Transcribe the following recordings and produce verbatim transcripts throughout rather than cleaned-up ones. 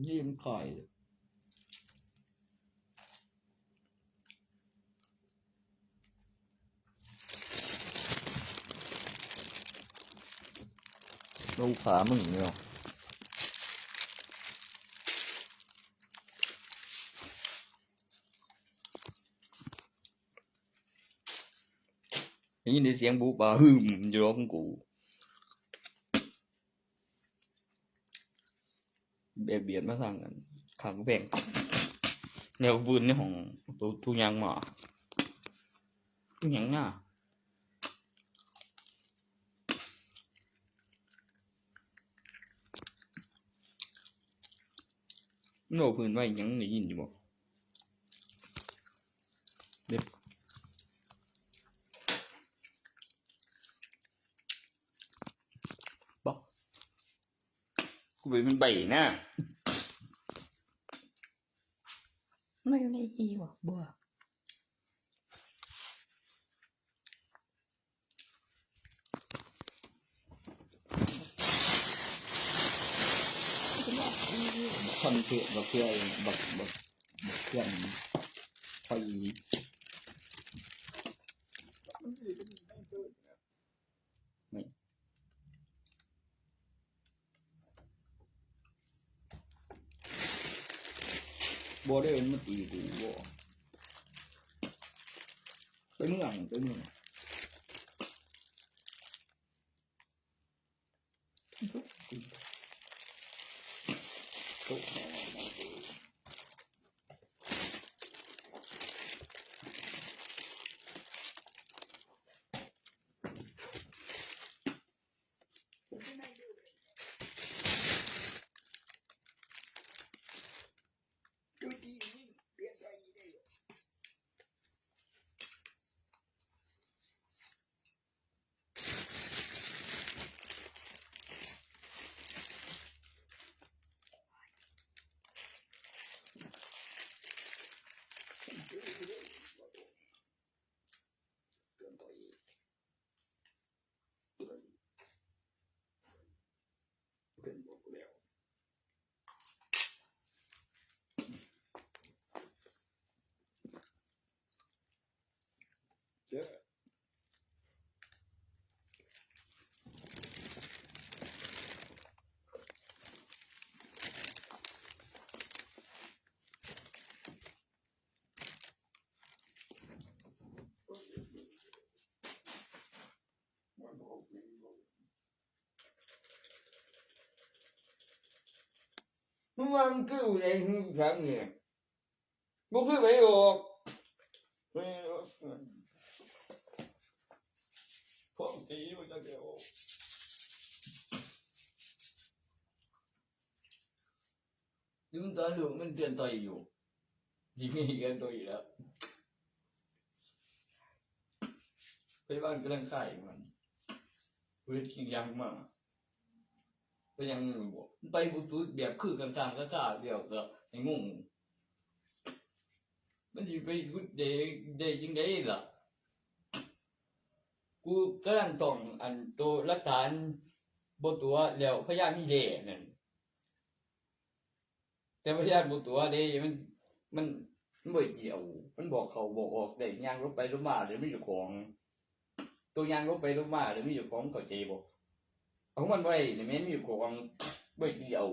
ยี่มันขายเลย ลูกค้ามึงเนี่ย ได้ยินแต่เสียงบูบาฮึมอยู่รอบของกู แบบเบียดมาทางกัน ข้างกำแพง แล้วฟืนในห้อง ตัวทุกอย่างมา ทุกอย่างน่ะ มันเอาพื้นไว้ยังได้ยินอยู่บ่ เด็ด บ่ กูเป็นมันใบนะ มันอยู่ในอีบ่ บ่ คอนเทนต์บักเทื่อ บัก บัก บักเทื่อ พออี ไม่ บ่ได้มันมาตีกูบ่ ไปเมือง ไปเมือง เกินบอกแล้ว เจ้อ มึงว่ามันคือไอ้หื้อฉันเนี่ย บ่คือไผออก พวกตีมันจะเดี๋ยว ดูตอนลูกมันเตือนต่อยอยู่ ยิงเตือนต่อยอยู่แล้ว ไปบ้านกำลังขายมัน เวทกินยางมา ไปยังบ่ ไปบุตุแบบคือกันสร้างซะซะเดียวก็ให้งง มันสิไปสุดเด ได้จังได๋ล่ะ กูกำลังต้องอันโตหลักฐานบ่ตั๋วแล้ว พยานมีแด่นั่น แต่พยานบ่ตั๋วเด้ มัน มัน มันบ่เกี่ยว มันบอกเข้าบอกออกได้ ย่างลงไปลงมาเดี๋ยวมีเจ้าของ ตัวย่างลงไปลงมาเดี๋ยวมีเจ้าของ เข้าใจบ่ เอามันไว้นี่แม่นมีเจ้าของ บ่เกี่ยว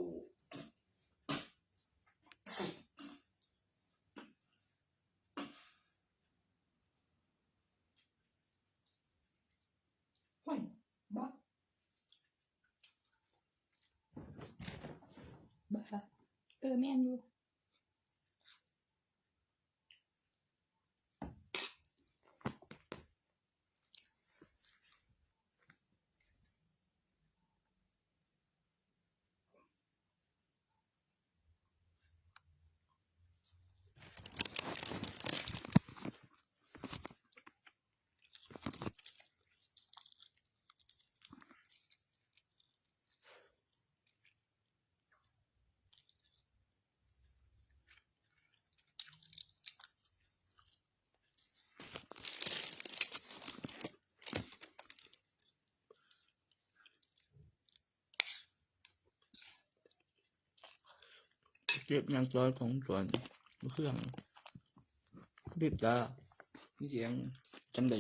ห้วย บ้า บ้า เออ แม่นอยู่ เก็บยางจอยของสวนเครื่อง บีบตา มีเสียงจังใด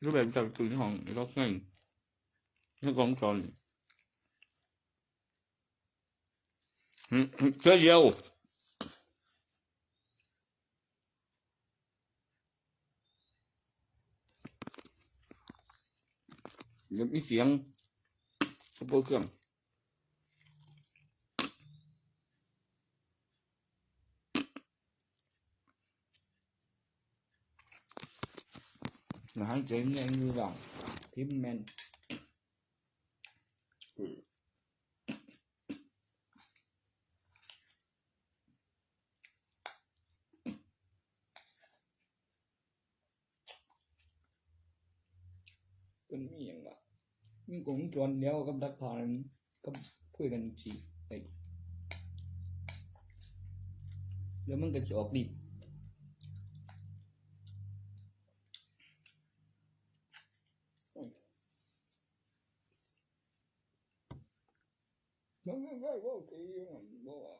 รูปแบบจับกลุ่มของล็อกเงินในกองจอน อืม เสื้อเดียว เดี๋ยวมีเสียงกระโปรงเครื่อง นะฮะ เจ๋งเนี่ย มีหลัง พิมพ์แมน เป็นมีอย่างวะ มีกงจวนเดียวกับดักผ่านกับคุยกันจีไอ้ แล้วมันก็จะออกดี มันไม่ใช่ว่าตีมันบอกว่า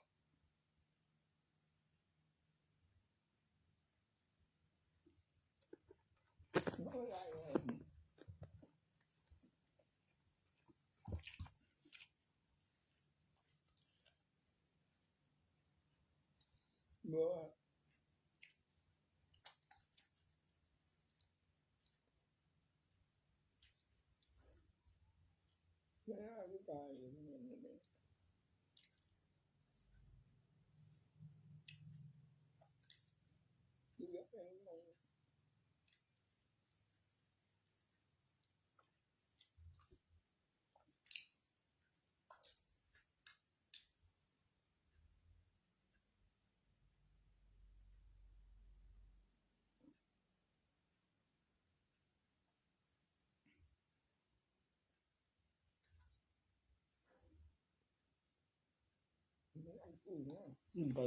อืม ไป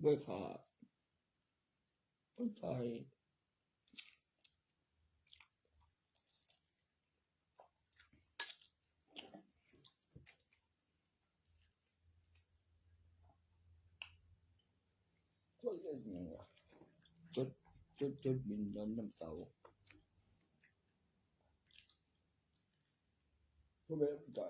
ด้วยขา ด้วยใจ จุดจุดจุดบินย้อนน้ำเสา ผู้ใดผู้ใด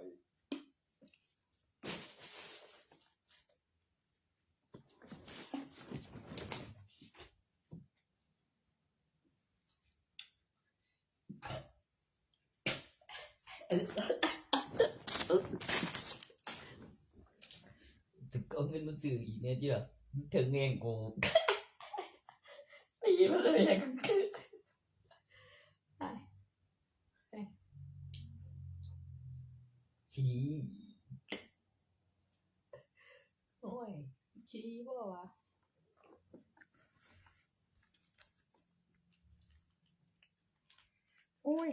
จะเอาเงินมาซื้ออีกเนี่ยเดียว เธอแง่งกู ตีมาเลยอะ ไป ไป ขี้ โอ้ย ขี้บ่วะ โอ้ย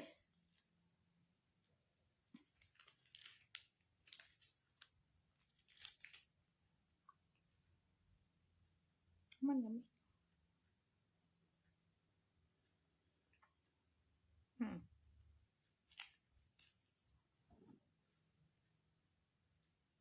มันยังไม่ อืม อื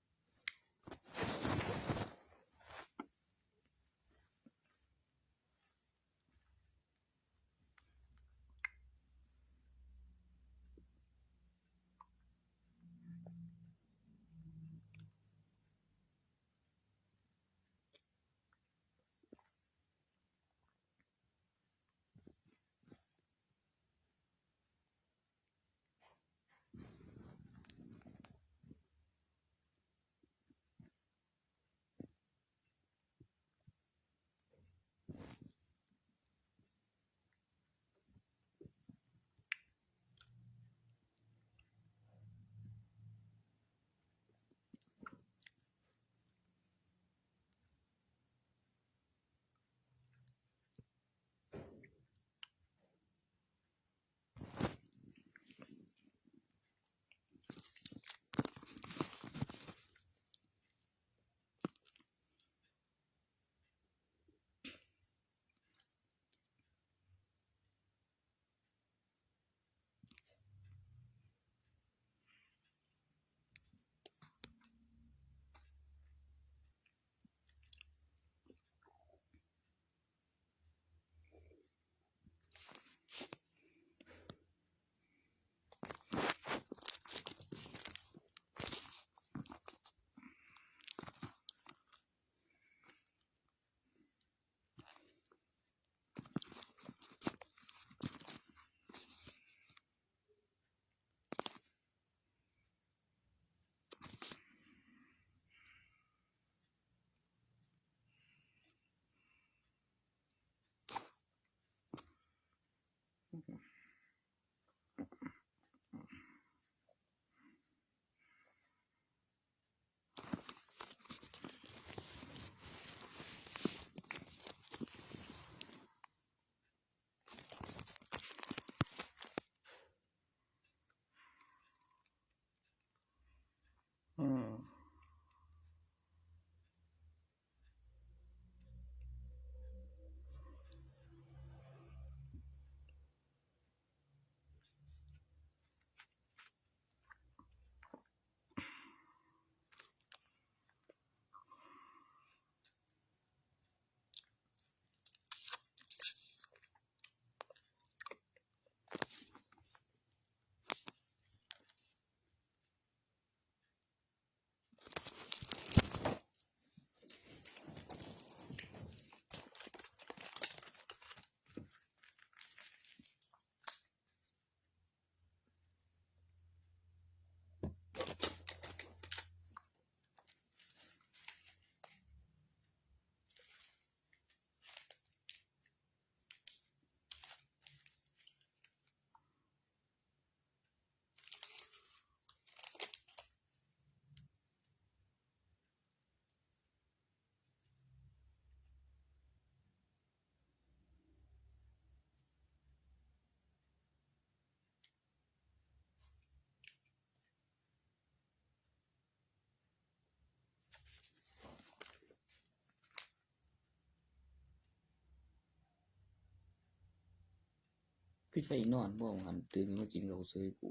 ปิดไฟนอนบ่ หันตื่นมากินข้าวเซยกู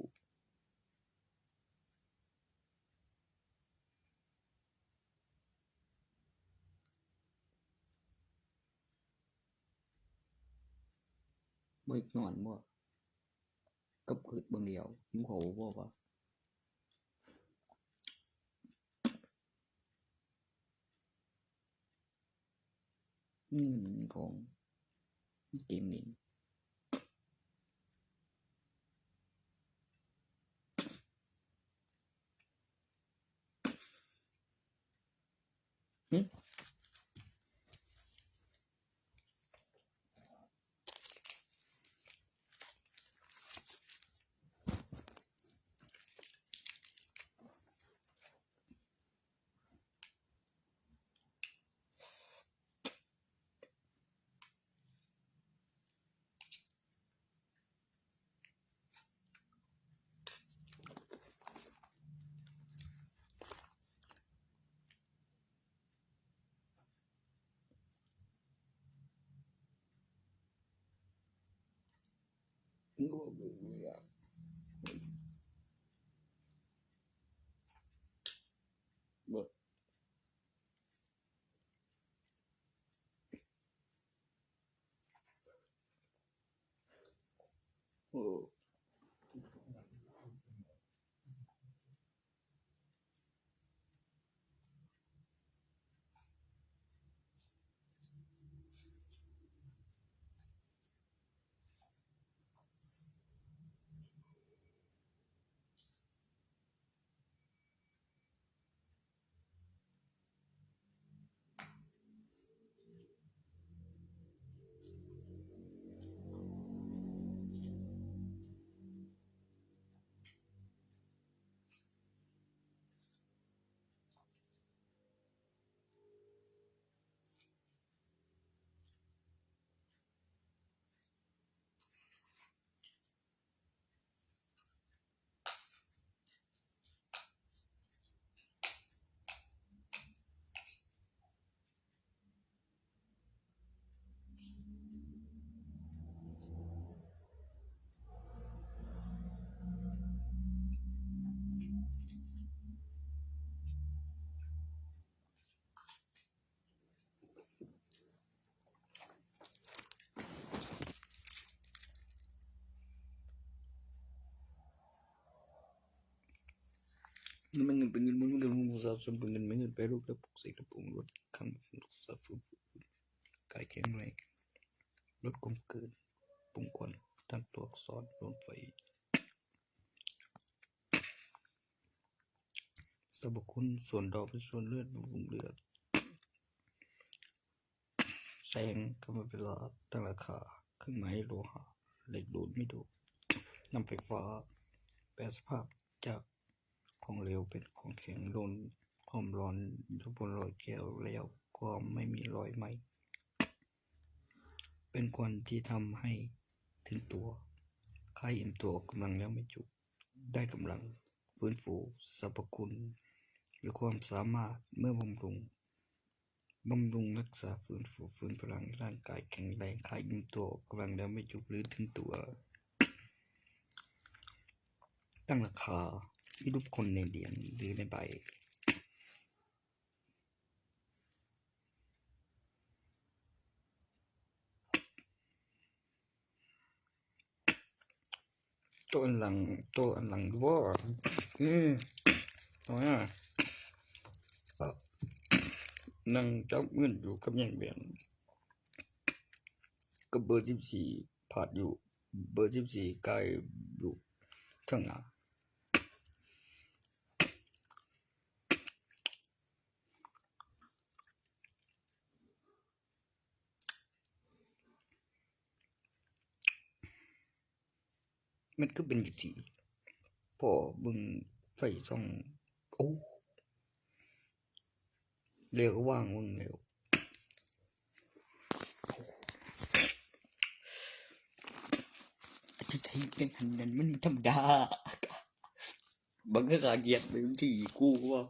บ่นอนบ่ กับกึดเบิ่งเดียว หิวข้าวบ่วะ เงินของเกมนี้ หึ นี่มันเงินเป็นเงินมันเงินมันสะสมเป็นเงินไม่เงินไปรูปแล้วปลุกเสกแล้วปรุงรสคำสะสมกายแข็งแรงลดความเกินปรุงก่อนตั้งตัวอักษรรวมไฟ สรรพคุณส่วนดอกเป็นส่วนเลือดบำรุงเลือด แสงกำมะเวลาตั้งราคาเครื่องหมายโลหะเหล็กดูดไม่ดูดนำไฟฟ้า แปลสภาพจากของเหลวเป็นของแข็งลดความร้อนลดบนรอยแก้วแล้วก็ไม่มีรอยไหม้ เป็นควันที่ทำให้ถึงตัว ใครอิ่มตัวออกกำลังแล้วไม่จุก ได้กำลังฟื้นฟูสรรพคุณหรือความสามารถเมื่อบำรุง บำรุงรักษาฟื้นฟูฟื้นพลังร่างกายแข็งแรง ใครอิ่มตัวออกกำลังแล้วไม่จุกหรือถึงตัว ตั้งราคาที่รูปคนในเหรียญหรือในใบ โต๊ะอันหลัง โต๊ะอันหลังบ่ อืม เอาหน้า นั่งจับเงินอยู่กับยายแหวน กับเบอร์สิบสี่ พาดอยู่ เบอร์สิบสี่ กายอยู่ข้างหน้า มันคือเป็นจังซี่ พอเบิ่งไฟส่อง โอ้ แล้วก็วางเบิ่งแล้ว ที่ไทยเป็นหันนั้นมันธรรมดา บางครั้งก็เกลียดไปบางทีกูว่า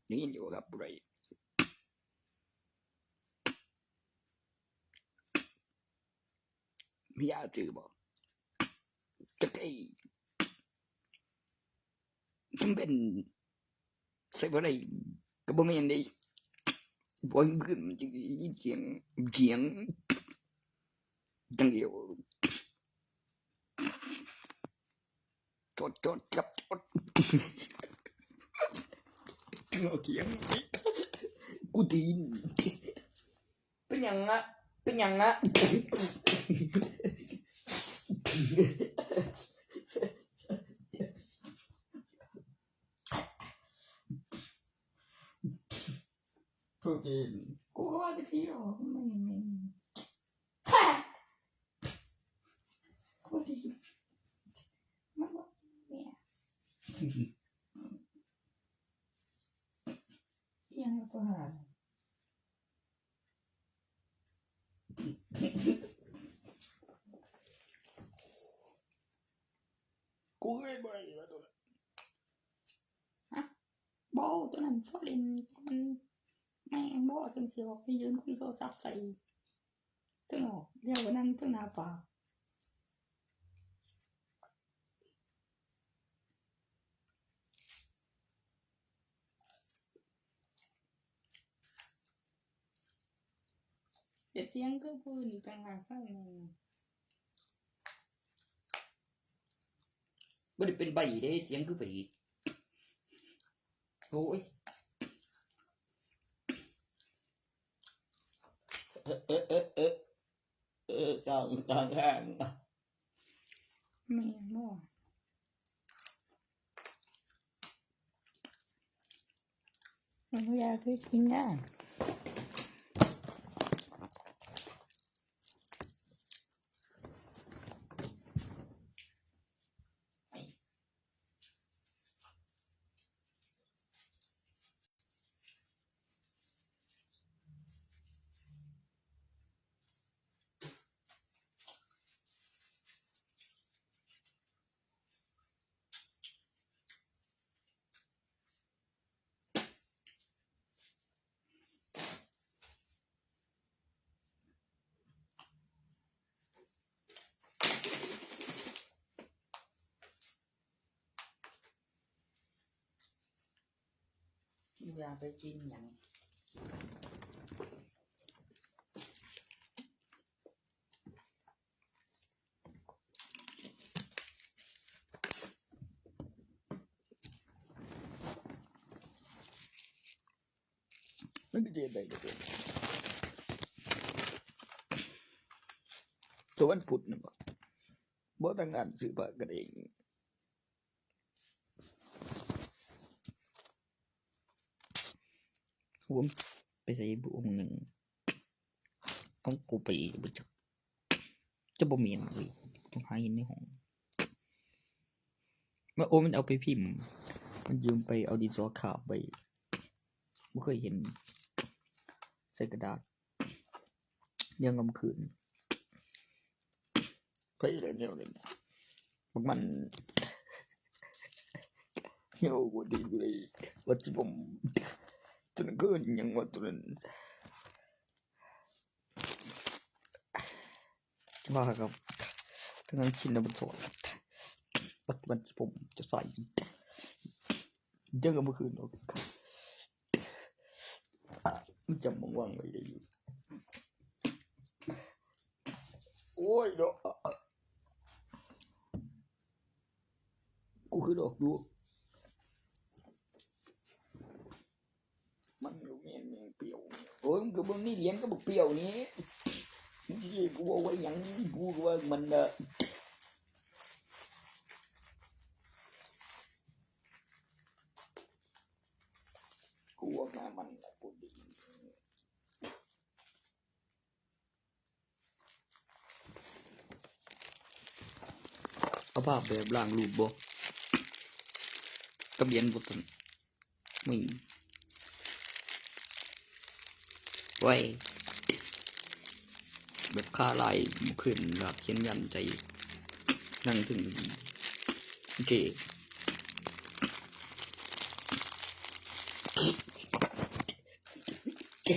ได้ยินอยู่ครับผู้ใด มียาจือบ่ จักไอ้ มันเป็น ใส่บ่ได้ ก็บ่แม่นเด้ บ่ขึ้นมันจึงสิยินเสียง เสียง จังเดียว จด จด ครับ จด เอาเสียง กูได้ยิน เป็นหยังอะ เป็นหยังอะ คือกิน กูก็ว่าแต่ผีหรอก ไม่ ไม่ กูดี มันบอกเนี่ย เอียงตัวหา กูเคยบ่อยแล้วตัวนั้น ฮะ บ่ ตัวนั้นชอบเล่น มัน แม่งบ่ จังสิออกไปยืนคุยโทรศัพท์ใส่ ตึงออก เรียกว่านั่งตึงหน้าปาก เฮ็ดเสียงคือผู้อื่นอีกต่างหาก ฟังแหน่ บ่ได้เป็นใบ้เด้ เสียงคือไผ โอ้ย เออ เออ เออ เออ เออ กลาง กลางแข้ง แม่นบ่ มันยาคือกินยา อย่าไปกินหยัง มันก็เจ็บได้ก็เจ็บ ตัววันพุธน่ะบ่ บ่ต้องอ่านซื้อผ้ากระเดง ผมไปใส่บุองค์หนึ่ง ของกูไปบ่จัก จะบ่แม่นเลย ต้องหาเห็นในห้อง มาโอ้ มันเอาไปพิมพ์ มันยืมไปเอาดินสอขาบไป บ่เคยเห็น ใส่กระดาษ เรื่องกลางคืน ไปเลยเนี่ยเลย บักมันเหี่ยวกว่าดีเลย ว่าสิผม ตัวนั้นก็ยังว่าตัวนั้น ว่าครับ ทั้งนั้นชินแล้วมันถอด ว่ามันสิผมจะใส่ เดี๋ยวก็เมื่อคืนเนาะ มันจะมองว่างไว้ได้อยู่ โอ้ยเนาะ กูคือดอกดู มันอยู่แม่นแม่งเปรี้ยว โอ้ย มึงก็เบิ่งนี่เหรียญก็บักเปรี้ยวนี่ มึงสิกูว่าไว้หยัง กูก็ว่ามันน่ะ กูว่าหามันน่ะ กูดี เอาภาพแบบล่างรูปบ่ กับเหรียญบ่ซั่น มึง ไว้ แบบคาลายบ่ขึ้น แบบเขียนยันใส่ นั่งถึง โอเค Do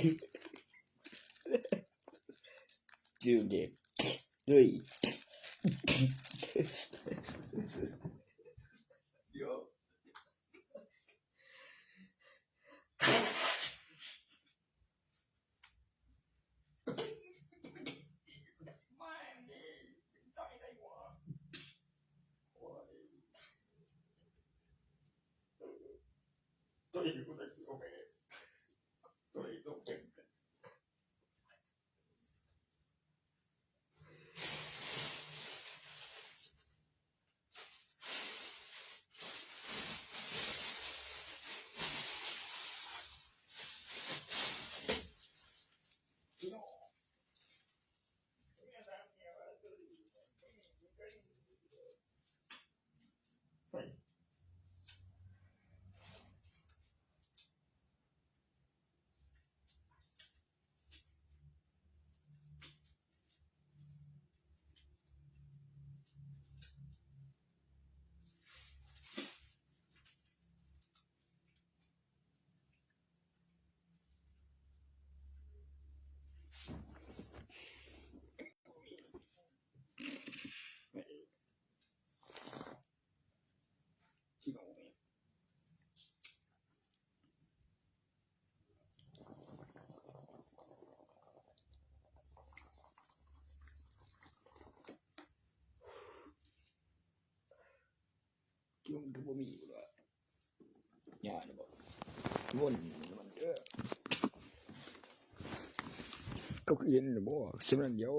this. เฮ้ย ยุงก็บ่มีอยู่ละ ย่านะบ่ วนมันเด้อ ก็คือเห็นนะบ่ ฉะนั้นเดี๋ยว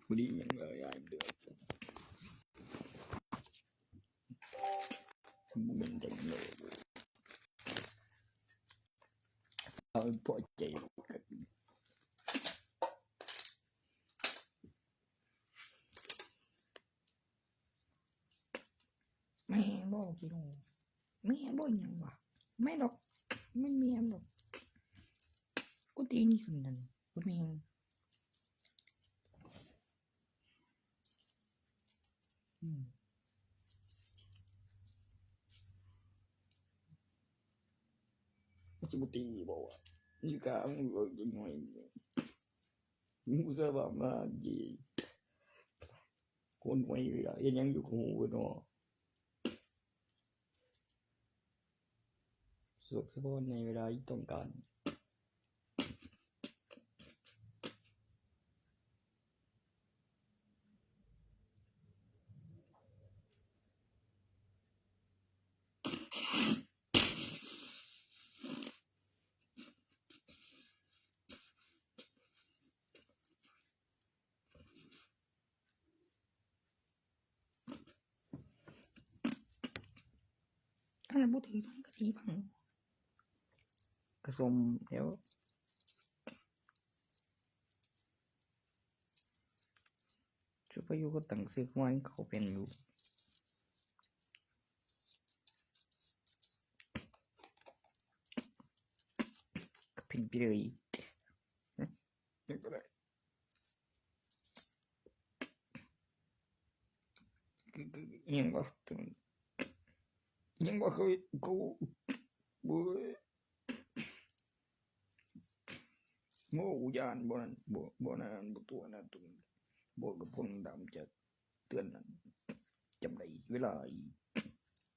บ่ดีหยังเลย ย่าเด้อ มันจังเลย เอาพอใจกัน แม่บอกพี่น้อง แม่บอกหยังวะ ไม่ดอก ไม่มีหยังดอก กูตีนี่คือนั่น กูมีหยัง อืม มันสิบ่ตีบ่วะ นี่กะมึงเอาจักหน่อย มึงบ่ใช่ว่ามาดี คนไว้เวลาเฮ็ดหยังอยู่กับหมู่เพิ่นเนาะ สะดวกสบายในเวลาที่ต้องการ อันนั้นบ่ถือบังกะทิบัง กะส้มแล้ว ซุปเปอร์ยูก็ตั้งซื้อไว้เขาเป็นอยู่ ก็เป็นไปเลย ไม่เป็นไร อิหยังวะ อิหยังวะ เขา เขา โอ้ย โง่ กูย้านบ่นั่น บ่ บ่นั่น บ่ตัวนั้น ตัวนี้ บ่กับคนดำจะเตือนนั่น จำได้เวลาอีก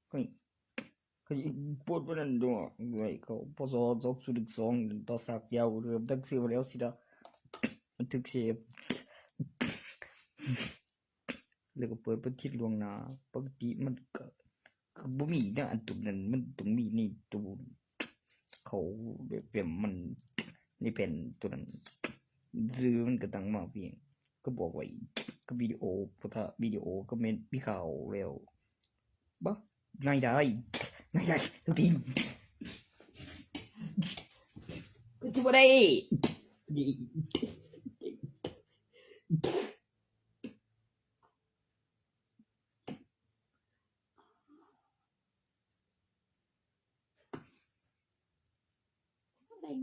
เฮ้ย เขาสิโพสต์ไปนั่นตัว เว้ย เขา พ.ศ. สองศูนย์หนึ่งสอง ต่อสากยาว เริ่มตั้งชื่อมาแล้วสินะ บันทึกเซฟ แล้วก็เปิดบันทึกล่วงหน้า ปกติมันก็ ก็บ่มีนะ อันตัวนั้น มันต้องมีในตัว เขาแบบ แบบมัน ในแผ่นตัวนั้น ชื่อมันก็ตั้งมาเพียง ก็บอกไว้ ก็วิดีโอ พุทธวิดีโอ ก็แม่นมีข่าวแล้ว บ่ นายได้ นายได้ ทุกที ก็สิบ่ได้ ได้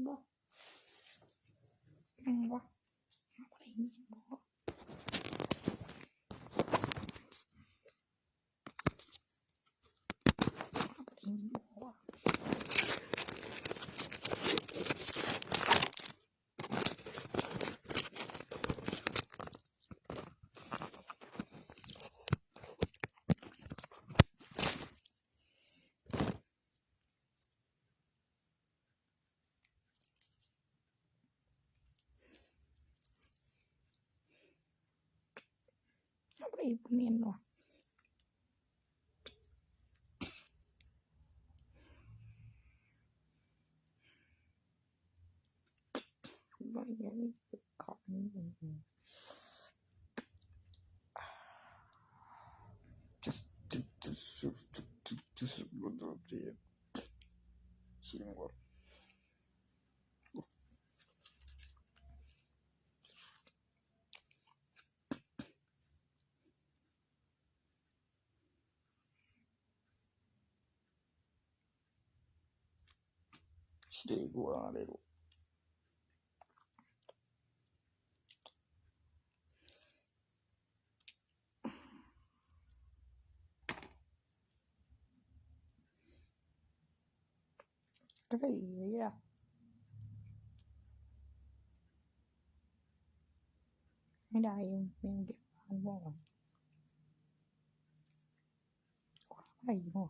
บ่ ได้บ่ ได้บ่ ได้บ่ ได้บ่ บ่ได้เนียนว่ะ บ่ได้เนียน ขออันนี้หน่อย just just just just justしていこうなれる。ก็ได้อยู่เนี่ย ไม่ได้อยู่ ยังเก็บบ้านบ่ อะไรอยู่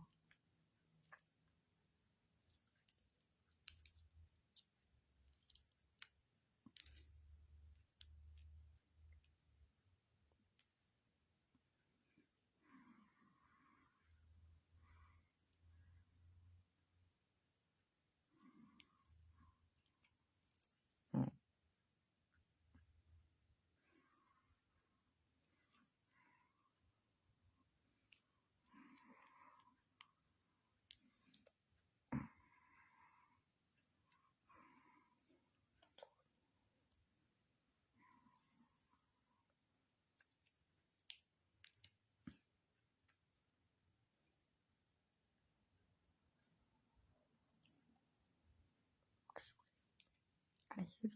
อะไรคือ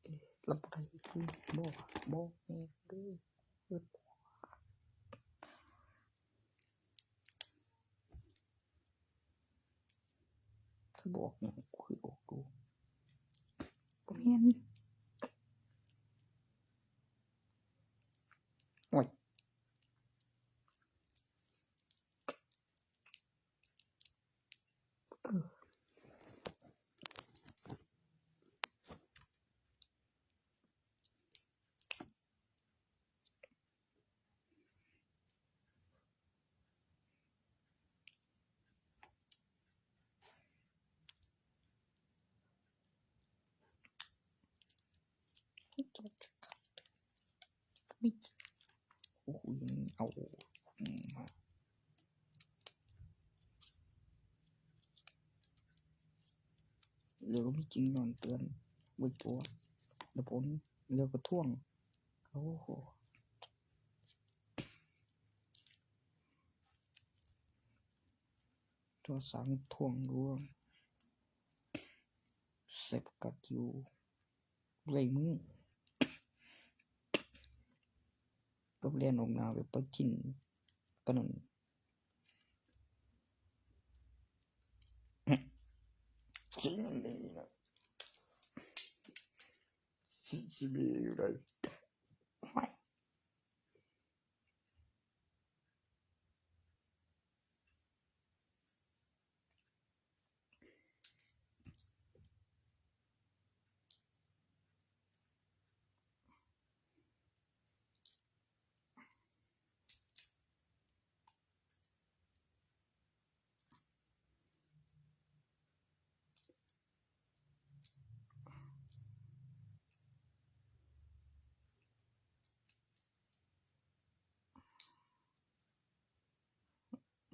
เอ๊ะ ลำไส้คือบ่ บ่แม่นเด้อ คือบ่ คือบ่ออกหยัง คือออกดู บ่แม่น โอ้ย เออ โอ้โห ยังเอา อืม แล้วก็มีจริงนอนเตือน ไว้ตัว แล้วผม แล้วก็ท่วง โอ้โห ตัวสังท่วงรวง เสพกัดอยู่ เรื่อยมือ ก็เรียนออกมาแบบไปกินปะนั่น สิ่งนี้นะ สิ่งที่มีอยู่ใน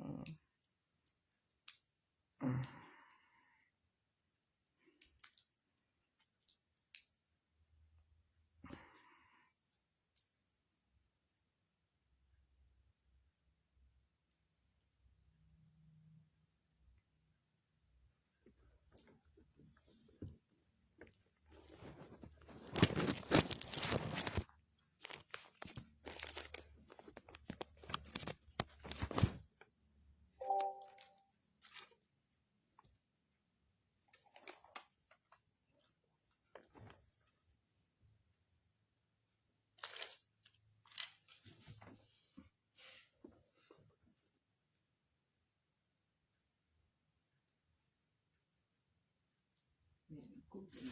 อืม อืม เนี่ย คุณเป็น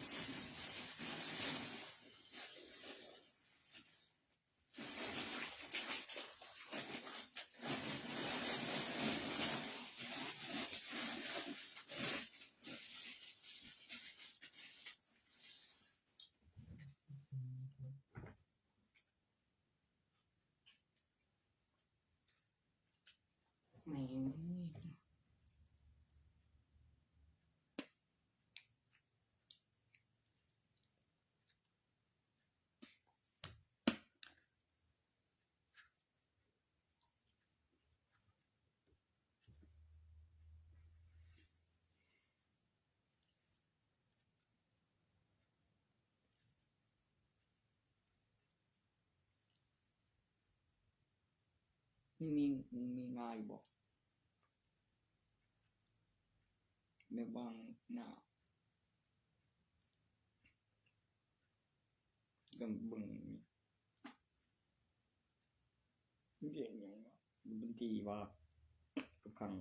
มี มีง่ายบ่ แม่บ้านหน้า เบิ่ง เบิ่ง เรียกหยังวะ บัญชีวะ ทุกครั้ง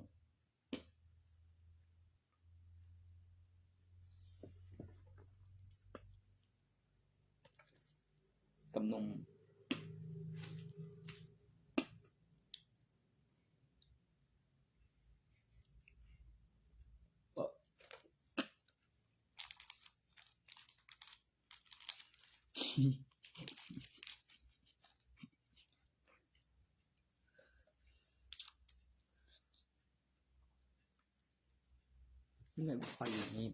กับนม เอ่อ นี่ไง ไฟอย่างนี้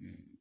อืม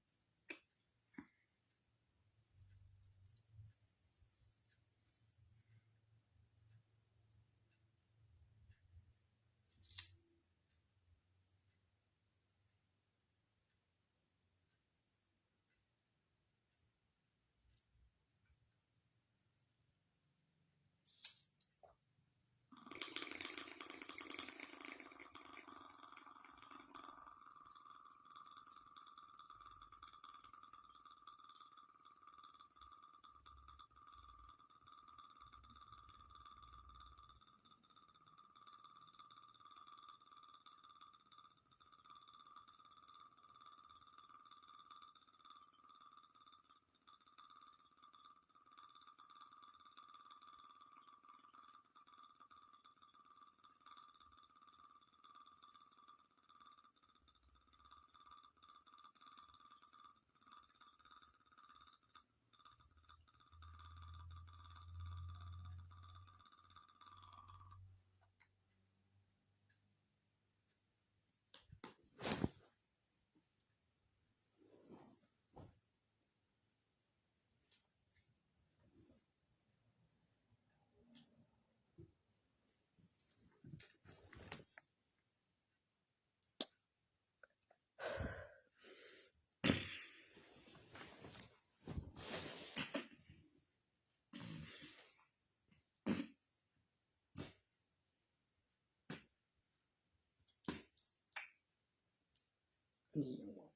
นี่หยังวะ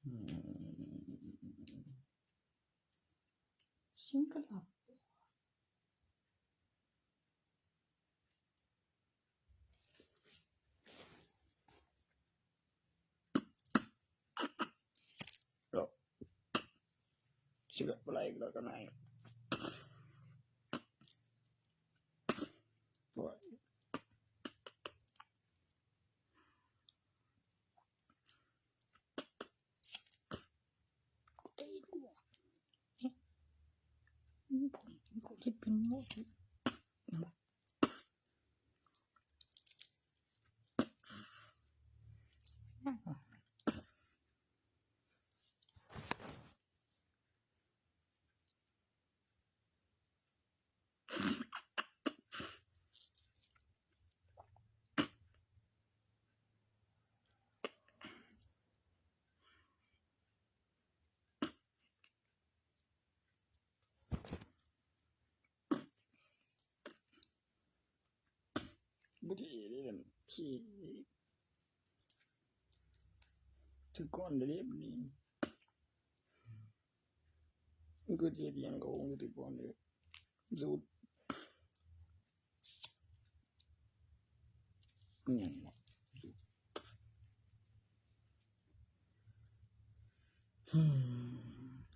อืม ฉันก็หลับ เดี๋ยว สิบเอ็ดอะไรก็ได้ โอ้ย กูได้ยินกูบอก เอ๊ะ ผมก็คิดเป็นโง่สิ ที่เล่นที่ถือก้อนเล็บนี่มันก็จะเรียงเขาถือก้อนเลยสุดเนี่ย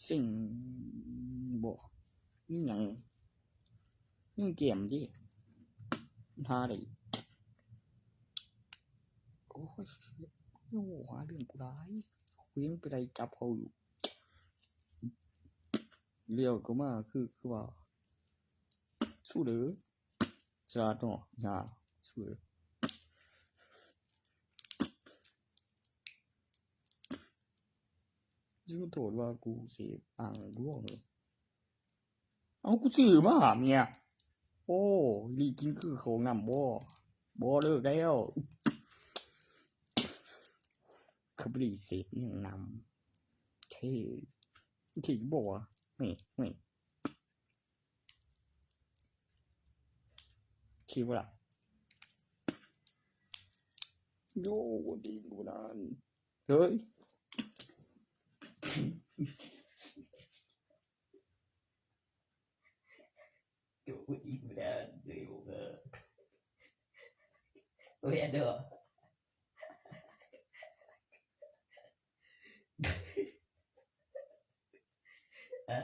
สิ่งบ่มีหยังมีเกมที่หาได้โอ้ยโอ้หาเรื่องกูได้คุยมันไปได้จับเขาอยู่เลี้ยวก็มาคือคือว่าสู้เลยสลาดเนาะอย่าสู้เลย จึงโทษว่ากูเสพอ่างร่วงเลยเอากูซื้อมาหาเมียโอ้ลีกินคือเขานำบ่บ่เลิกแล้วเขาบริเสพยังนำเท่เท่บ่วะนี่นี่คิดว่าล่ะโย่ดีกูนั่นเฮ้ย Yo, what you do that? Do you, uh, what you do? Hả?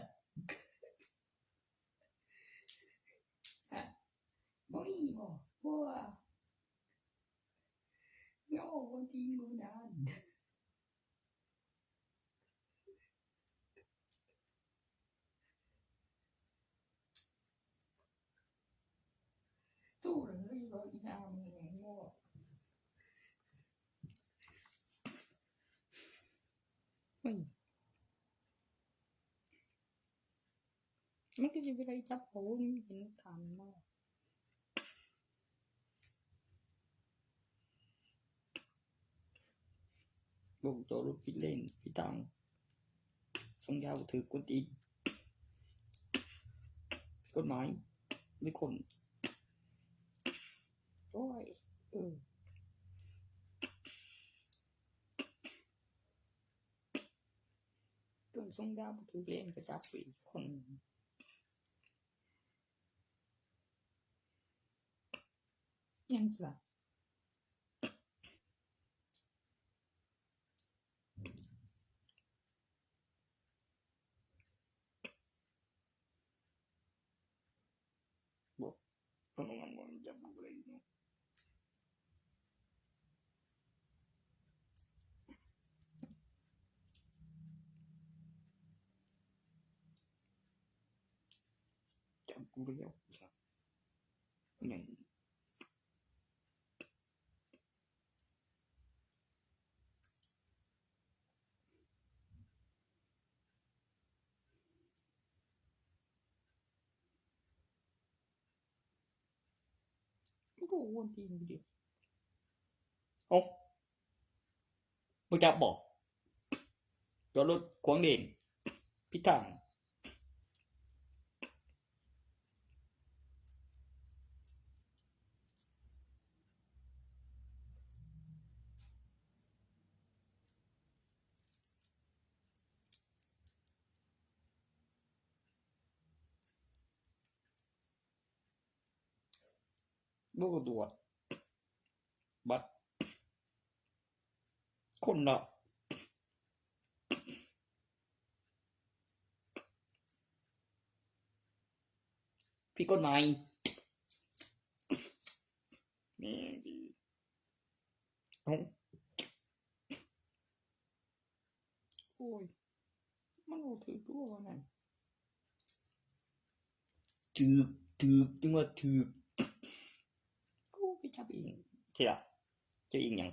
Hả? What you want? What? No, what do you want?มันก็จะไปไล่จับเขามันเห็นฐานเนาะ บ่จอดรถผิดเลนผิดทางส่งยาบ่ถือกกวนตีนผิดกฎหมายไม่คนโอ้ยเออต้นส่งยาบ่ถือเลนก็จับไปคนยังสิล่ะ Bo, ano nga mo ang jab ko rin, no? Jab ko rin ako sa. Ano? มันก็อ้วนตีนอยู่ดิ เอ้า บ่จับบ่ จอดรถขวางเลนผิดทาง บ่ตรวจบัตรคนละผิดกฎหมายแม่งดีเอ้าโอ้ย มันบ่ถืกตัวนั่นถืกถืกจังว่าถืกกูไปจับเองใช่ล่ะจับเองหยัง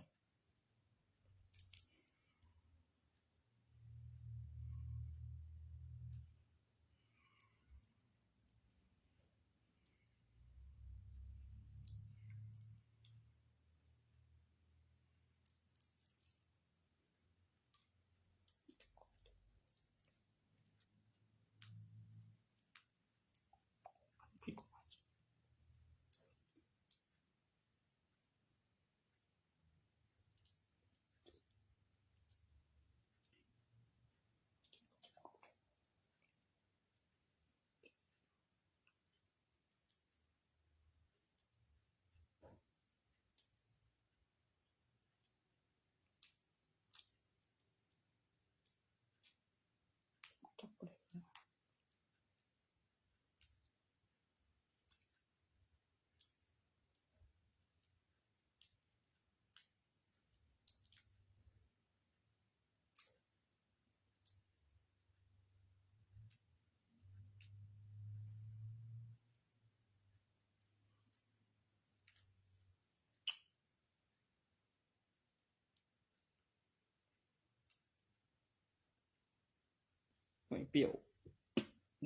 ไม่เปรี้ยว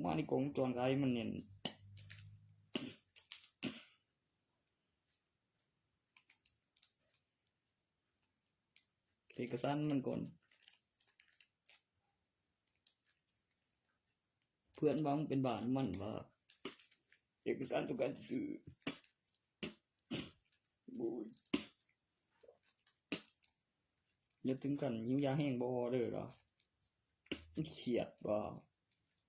มาในกล่องจอนขายมันเนี่ย เอกสารมันก่อน เพื่อนว่ามึงเป็นบ้าน้ำมันว่า เอกสารต้องการซื้อ โอ้ย อย่าถึงกันหิวยาแห้งบ่เด้อเหรอ มันเครียดบ่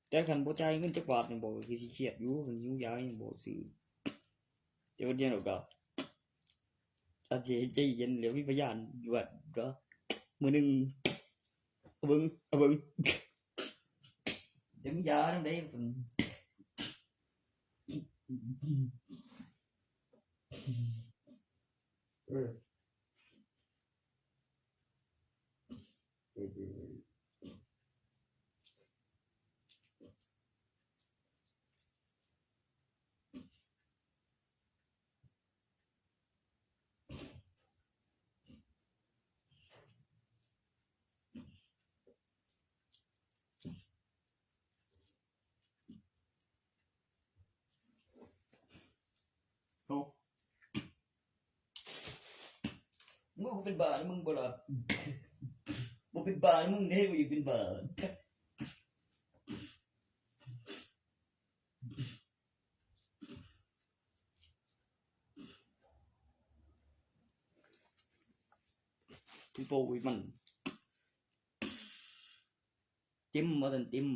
แต่คันบ่จ่ายเงินจักบาทนี่บ่ คือสิเครียดอยู่ คันหิวยาแห้งบ่ซื้อ แต่ว่าเดี๋ยวก็ อาจจะใจเย็นแล้วมีพยานอยู่ว่าเนาะ มื้อหนึ่ง เอาเบิ่ง เอาเบิ่ง เดี๋ยวมียานำได้ เออ เออ เออ โอ้ มึงกูเป็นบ้านะมึงบ่ล่ะ บ่เป็นบ้านะมึงเด้ กูอยากเป็นบ้า พี่โป้ยมัน จิ้มว่าซั่น จิ้ม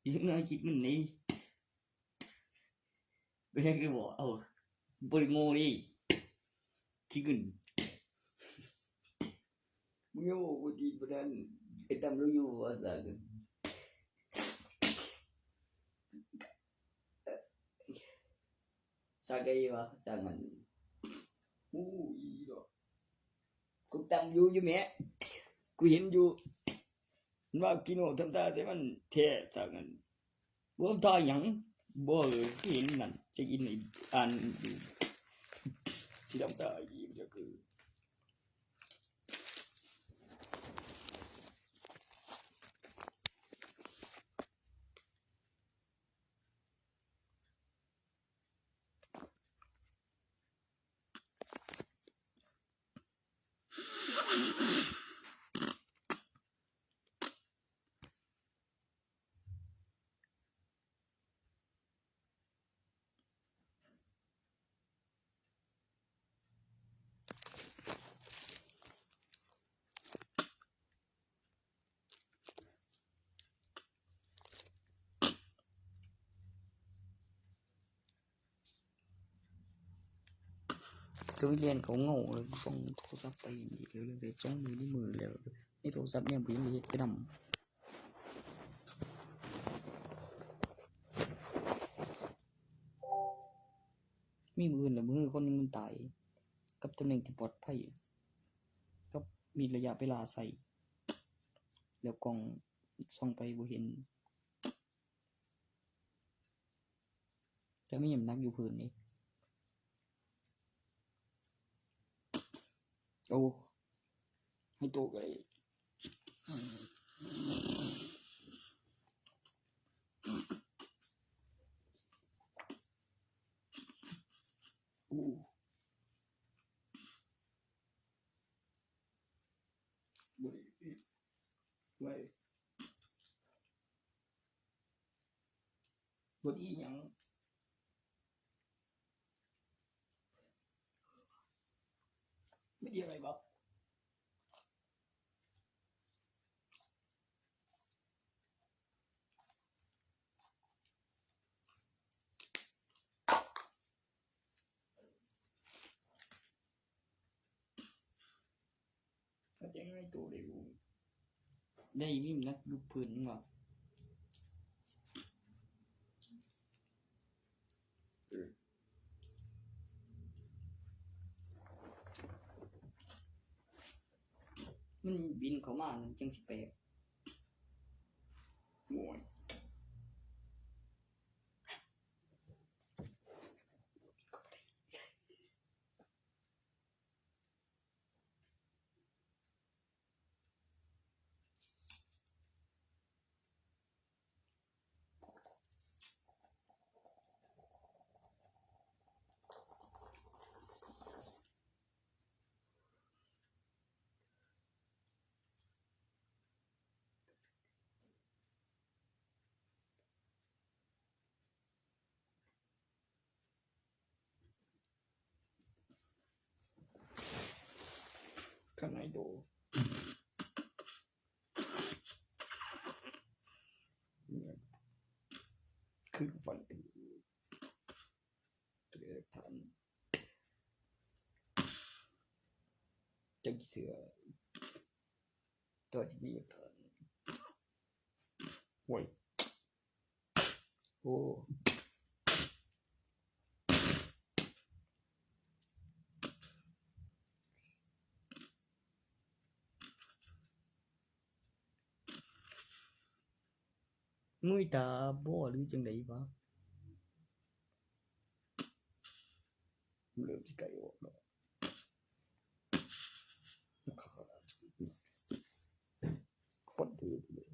อีกหน่อยคิดเงินนี่ บ่อยากได้บ่ เอา บ่ได้โง่นี่ คิดเงิน มึงอย่าบอกกูตีประเด็น ไอ้ตำรู้อยู่ว่าซั่น สักไอ้วะ จากมัน อู้ อีดอก กูตำอยู่ อยู่แหม กูเห็นอยู่ มันว่ากินโอทำตาแต่มันแท้จากนั้น บ่ทำตาหยัง บ่ เห็นนั่น จะกินไอ้อ่านอยู่ สิทำตาอีกก็คือ ก็ไปเรียนเขาเหงาเลย ส่งโทรศัพท์ไปอีกเลย เลยจ้องมือที่มือแล้ว ในโทรศัพท์เนี่ย บ่เห็นเฮ็ดไปนำ มีมื้ออื่นละมื้อคนหนึ่งมันตาย กับตำแหน่งที่ปลอดภัย กับมีระยะเวลาใส่ แล้วกล้องส่องไปบ่เห็น แต่มีน้ำหนักอยู่พื้นนี่ โอ้ ให้โตไกล โอ้ บ่ได้ปิดไว้ บ่ได้หยัง ไม่ได้อะไรบ่ ก็จะง่ายตัวเดียว ได้วิ่งนะลูกพื้นนี่หว่า เออ มันบินเข้ามา มันจังสิแปลก โอ้ย เ Cái này đồ. Khuyên phần thì thành. Chắc sửa. Tôi chỉ biết thành. Ui. Ồ. งุยตาบ่หรือจังใดวะ เริ่มที่ไก่ออกแล้ว คนเดือดเลย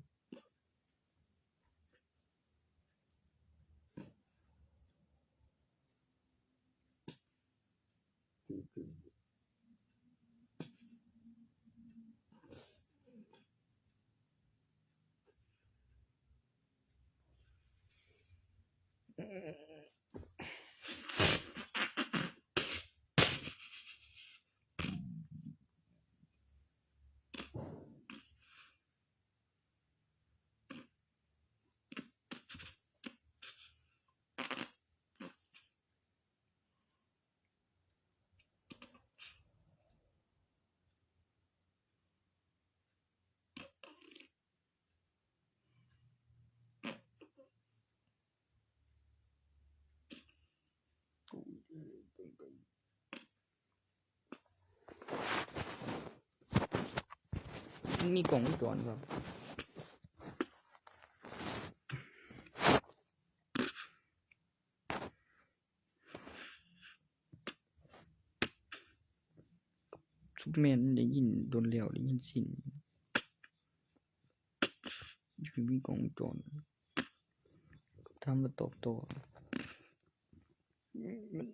มันมีกล้องวงจรครับ ซุปเปอร์แมนได้ยินโดนแล้ว ได้ยินสิ้น คือมีกล้องวงจร ทำมาตอบโต้ มัน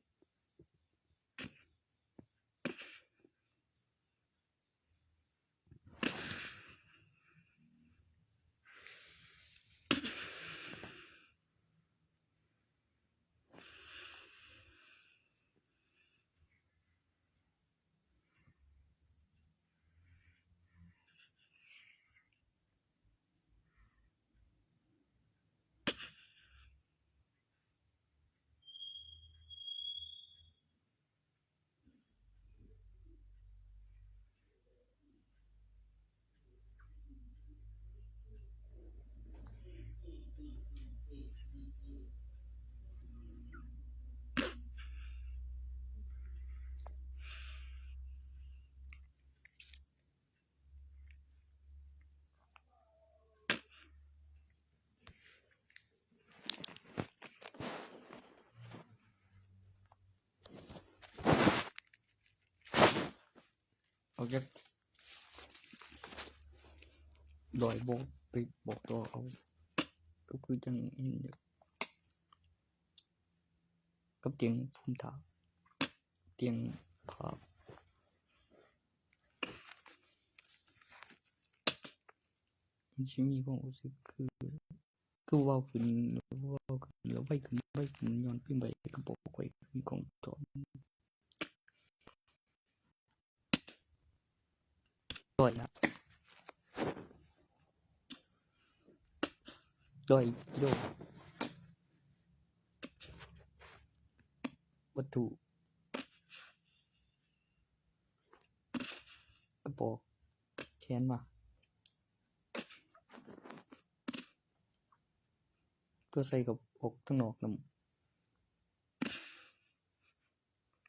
ออกจากดอยบ่ไปบอกต่อเอา ก็คือจังเห็นอยู่ กับเตียงภูมิฐาน เตียงผ้า มันสิมีความรู้สึกคือ คือเว้าขึ้น เว้าขึ้นแล้วไวขึ้น ไวขึ้น ย้อนพิมพ์ไวกระบอกไวขึ้นของจอ ร้อยละ ร้อยกิโล วัตถุ กระบอก แขนมา เพื่อใส่กับออกข้างนอกนำ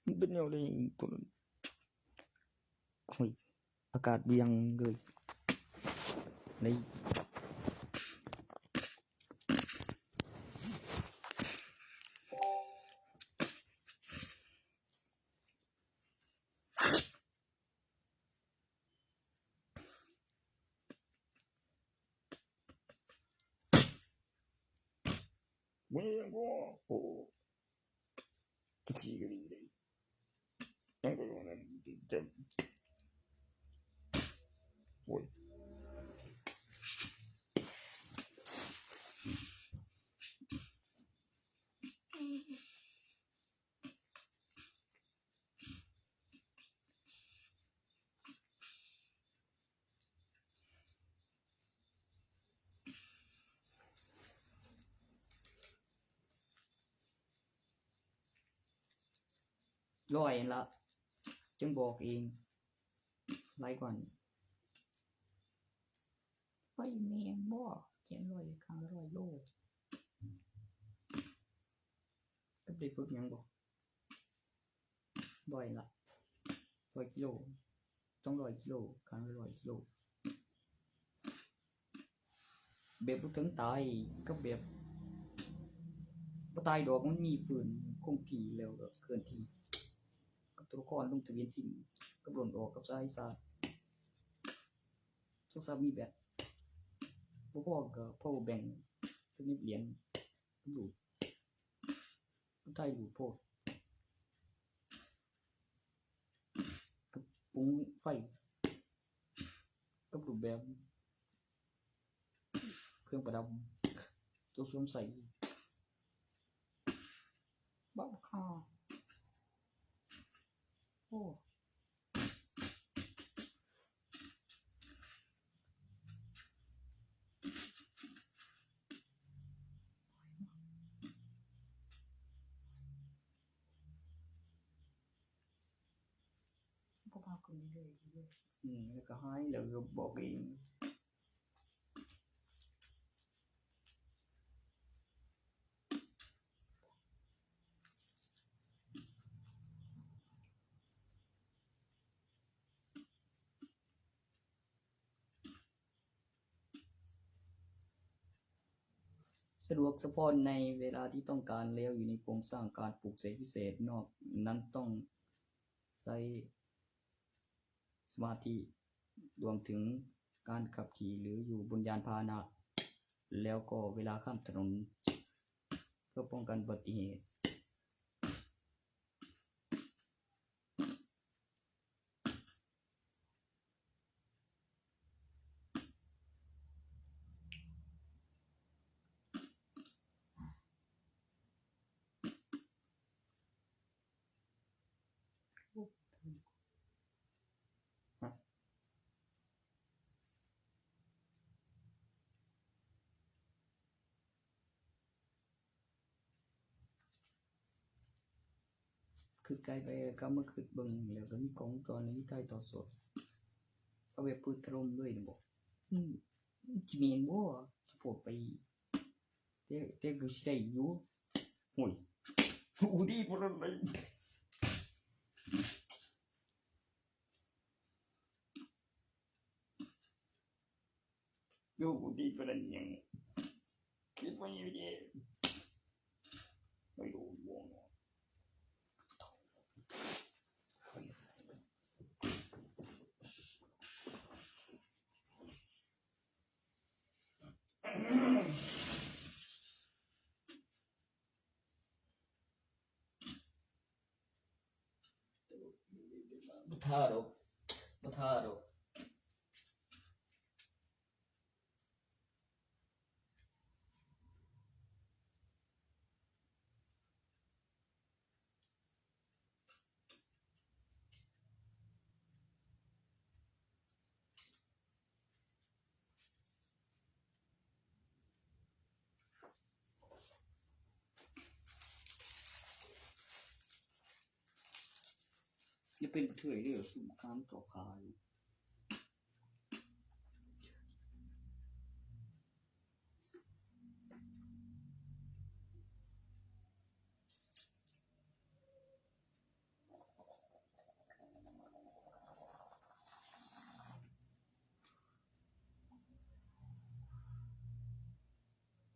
มันเป็นแนวใด๋ ตัวนั้น โอ้ย อากาศเวียงเลย นี่ มึงยังบ่ โอ้ ตะกี้ก็ดีเลย ยังก็ลงนั้นเต็ม โอ้ย เ ร้อยนั่นละ จั่งบอกเอง หลายกว่านี้ ไฟแม่นบ่ เขียนร้อย ข้างละร้อยโล ก็ได้ฝึกหยังบ่ ร้อยละ ร้อยกิโล สองร้อยกิโล ข้างละร้อยกิโล แบบบ่ถึงตาย กับแบบบ่ตายดอก มันมีฟื้นคงที่แล้วก็เคลื่อนที่ กับตัวละครลงทะเบียนซิม กับโหลดออกกับสายชาร์จ โทรศัพท์มีแบต บ่พอก็ power bank กับเหรียญ กับลูก กับไทยลูกโพด กับปรุงไฟ กับรูปแบบ เครื่องประดับ ตัวสวมใส่ บักคา โอ้ บ่พาคนนี้เลย อืม แล้วก็หาย แล้วก็บอกเอง สะดวกเฉพาะในเวลาที่ต้องการ แล้วอยู่ในโครงสร้างการปลุกเสกพิเศษ นอกนั้นต้องใช้สมาธิ รวมถึงการขับขี่หรืออยู่บนยานพาหนะ แล้วก็เวลาข้ามถนน เพื่อป้องกันอุบัติเหตุ คือไกลไปก็มาคิดเบิ่ง แล้วก็มีกล้องวงจร มีถ่ายทอดสด เอาแบบปืนถล่มเลยนี่บ่ อืม สิแม่นบ่ สิโพดไป แต่ แต่คือสิได้อยู่ โอ้ย อู้ดีบ่ได้เลย ดูกูดีประเด็นยัง คิดว่าอยู่ดี ไม่รู้วง บ่ท่าดอก บ่ท่าดอก อย่าเป็นกระเทยเด้อ ซุ่มข้ามต่อขาอยู่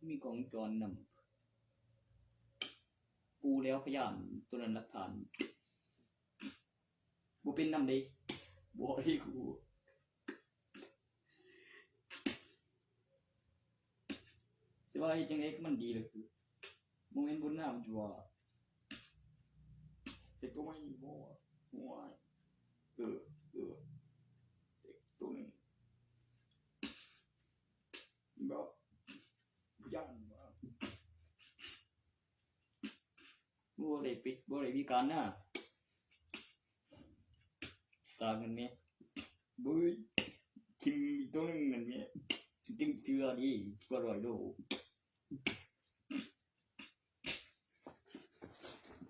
มีกล้องวงจรนำ ปูแล้วพยานตัวนั้นหลักฐาน บ่เป็นนำเด้ บ่ให้กู แต่ว่าเฮ็ดจั่งใด๋คือมันดีล่ะ คือบ่แม่นบุญนำอยู่ว่า แต่ก็ไม่บ่ว่า โอ้ย เออ เออ เด็กตัวหนึ่ง แบบ บ่ย่านว่า บ่ได้ปิด บ่ได้มีการนะ สร้างกันเนี่ย บุ้ย ทิ่มอีกตัวหนึ่งนั่นเนี่ย สิตึงเทื่อนี่ กว่าร้อยโล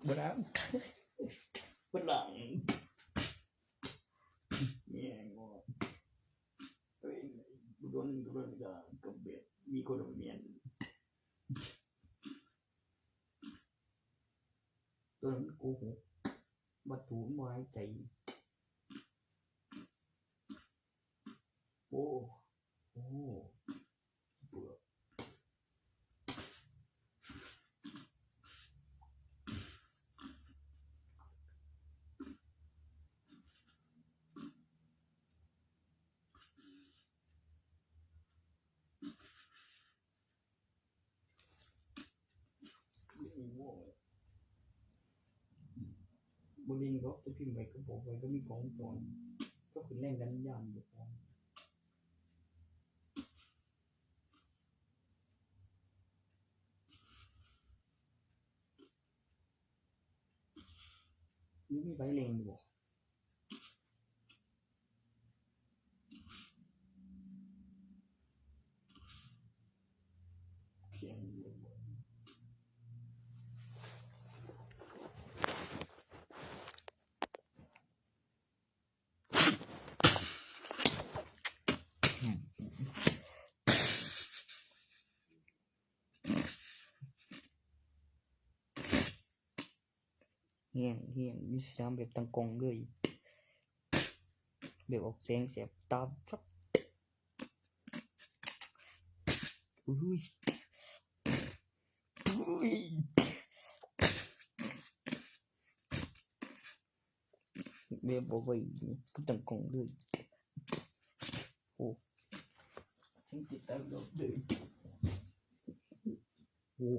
บ่ได้ ฝรั่งเนี่ยงอเฮ้ยโดนโดนกับกับแบบมีคนเมียนตัวนั้นโกหกวัตถุมันบ่หายใจโอ้โอ้เบื่อ บ่เล่นดอก ตัวพิมพ์ไว้ก็บอกไว้ก็มีของจอนก็คือแรงดันยานอยู่ของนี่มีใบเล่งอยู่บ่เขียนอยู่บ่ แห้งแห้งมีสามแบบตั้งกล้องเลยแบบออกแสงแสบตาครับอุ้ยอุ้ยแบบบอกไว้ตั้งกล้องเลยโอ้แสงแสบตาเลยโอ้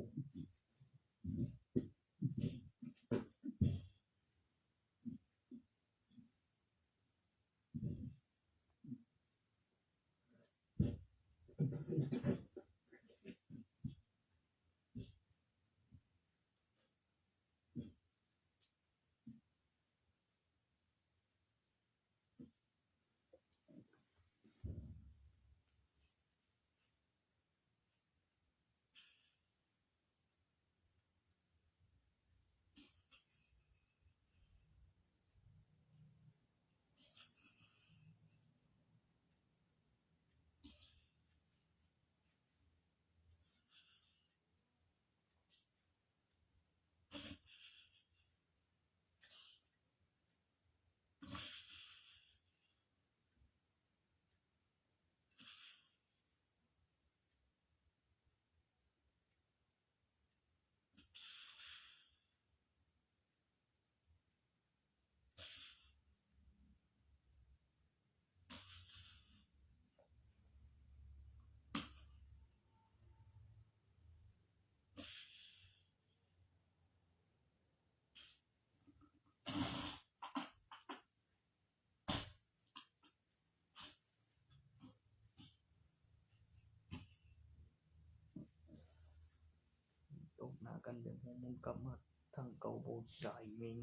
ตกหน้ากันแบบหัวมุนกลับมาทางเก่าโบสายเมง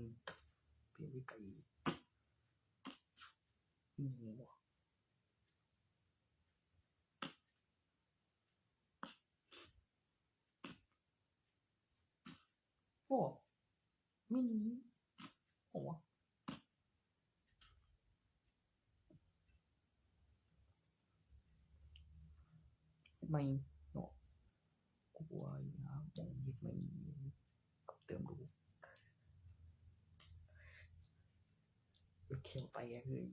เพียงไกลหัว โอ้ไม่นี้โอ้ไม่เนาะกูว่าอยู่นะมองยิบไม่นี้เติมดูเขียวไปเลย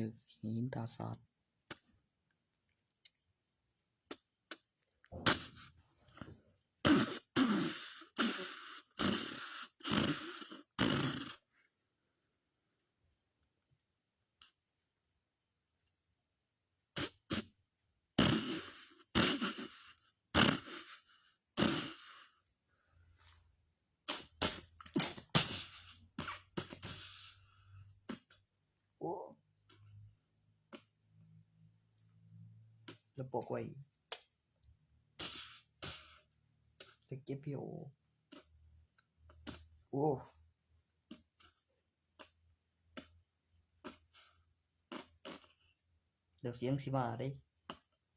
นึกเห็นตาสาด ปกไว้ เลือกเก็บพีโอ โอ้ เดี๋ยวเสียงสิมาเด้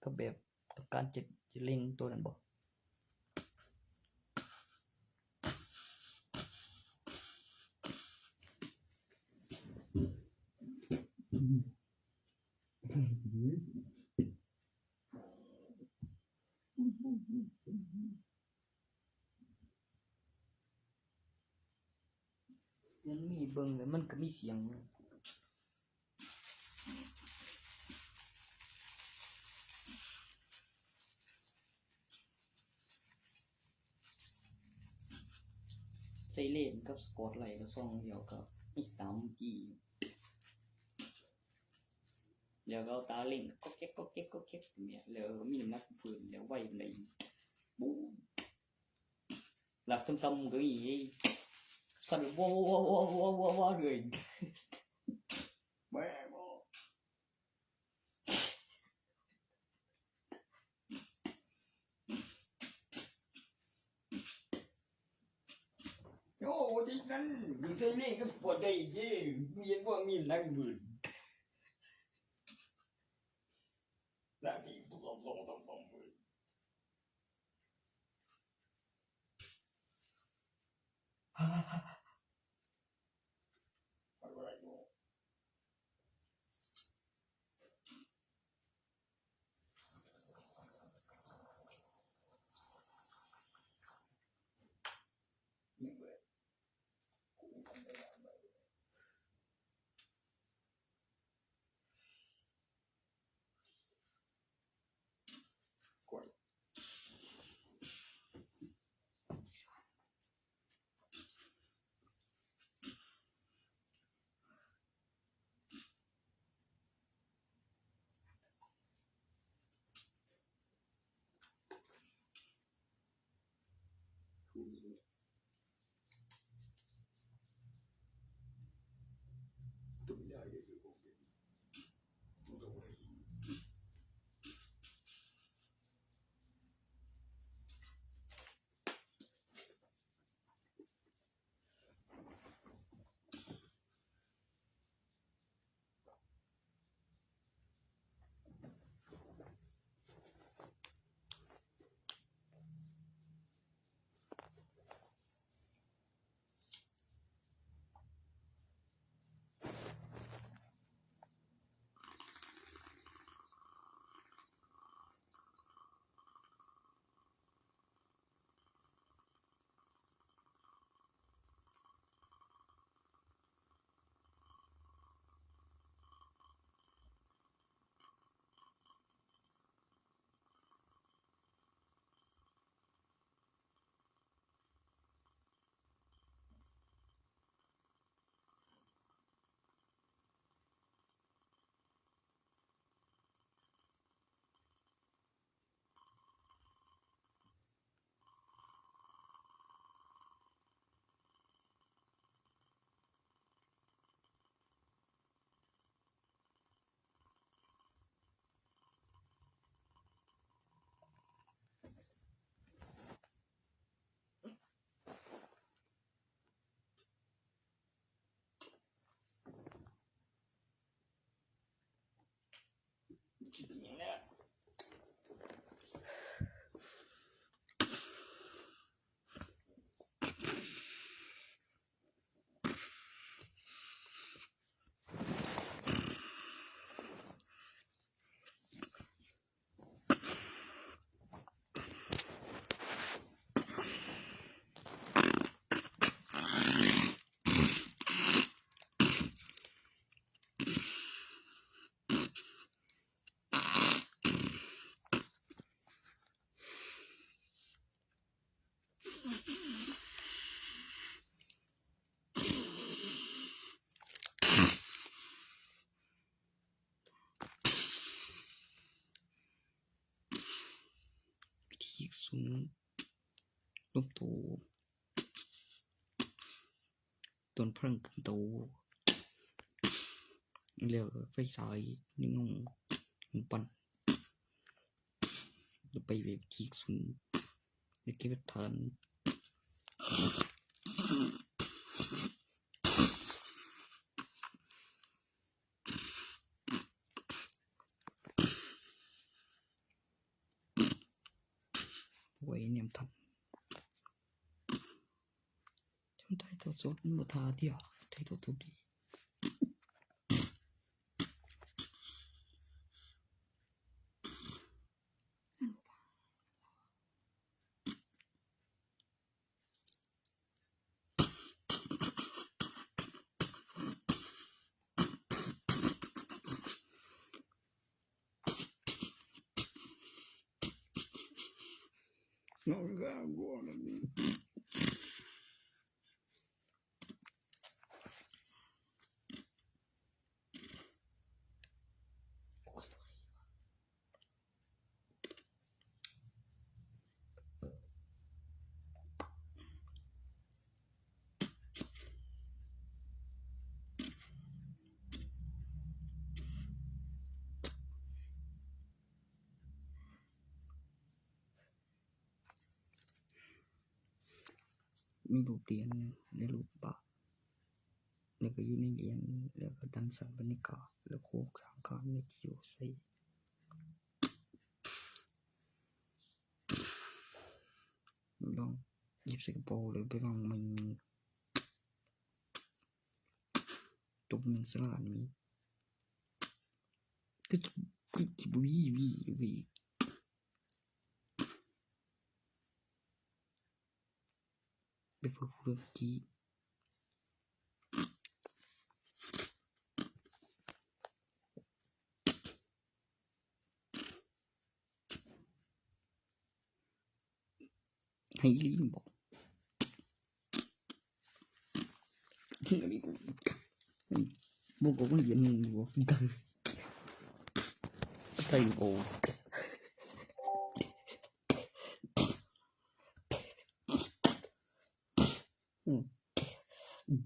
ก็แบบต้องการจะจะเล่นตัวนั้นบ่ มันมีเบิ่งแล้วมันก็มีเสียง ไซเรนกับสปอตไลท์ก็ส่องเดียวกับมีสามจี แล้วก็เอาตาเล็งก็เก็กก็เก็กก็เก็กเนี่ย แล้วก็มีน้ำหนักพื้นแล้วไวปานใด บู๊ หลักต่ำๆก็อีสั่นว้าวว้าวว้าวว้าวว้าวเลย แม่ง โอ้ ที่นั่นอยู่ไซเรนก็สปอตไลท์เด้ มีเห็นว่ามีหนังมืด หน้าที่ต้องต้องต้องต้องมืด ขีดศูนย์ ลบตัว ต้นเพลิงขึ้นโต แล้วไฟฉาย นี่งง มันปั่น เดี๋ยวไปเว็บคลิกซุ่มเดี๋ยวเก็บทาน ไว้เนี่ยทำทำไทยตัวสดมันบ่ทาเดียวไทยตัวสดดี No, that one of me. มีรูปเหรียญในรูปบาทแล้วก็อยู่ในเหรียญแล้วก็ดันสันบรรยากาศแล้วโคกสามข้างในจิโยใส่ลองหยิบใส่กระเป๋าหรือไปวางมันตรงหนึ่งสลากนี้ก็ก็วีวีวีไปฝึกเรื่องกี้ ให้ลีนบอกอันนี้กูบอกว่ามันเรียนมึงอยู่ว่ามึงกันใครอยู่โอ้อืม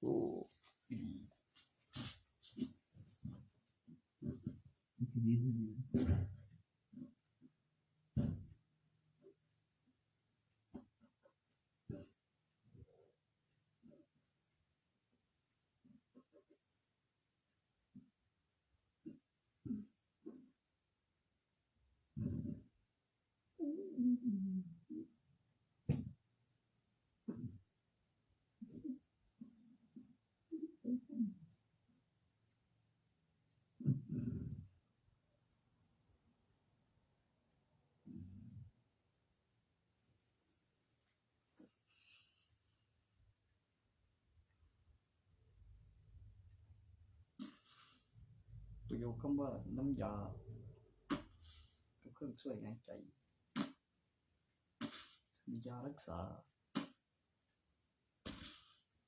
โอ้ ประโยคคำว่าน้ำยากับเครื่องช่วยหายใจ มียารักษา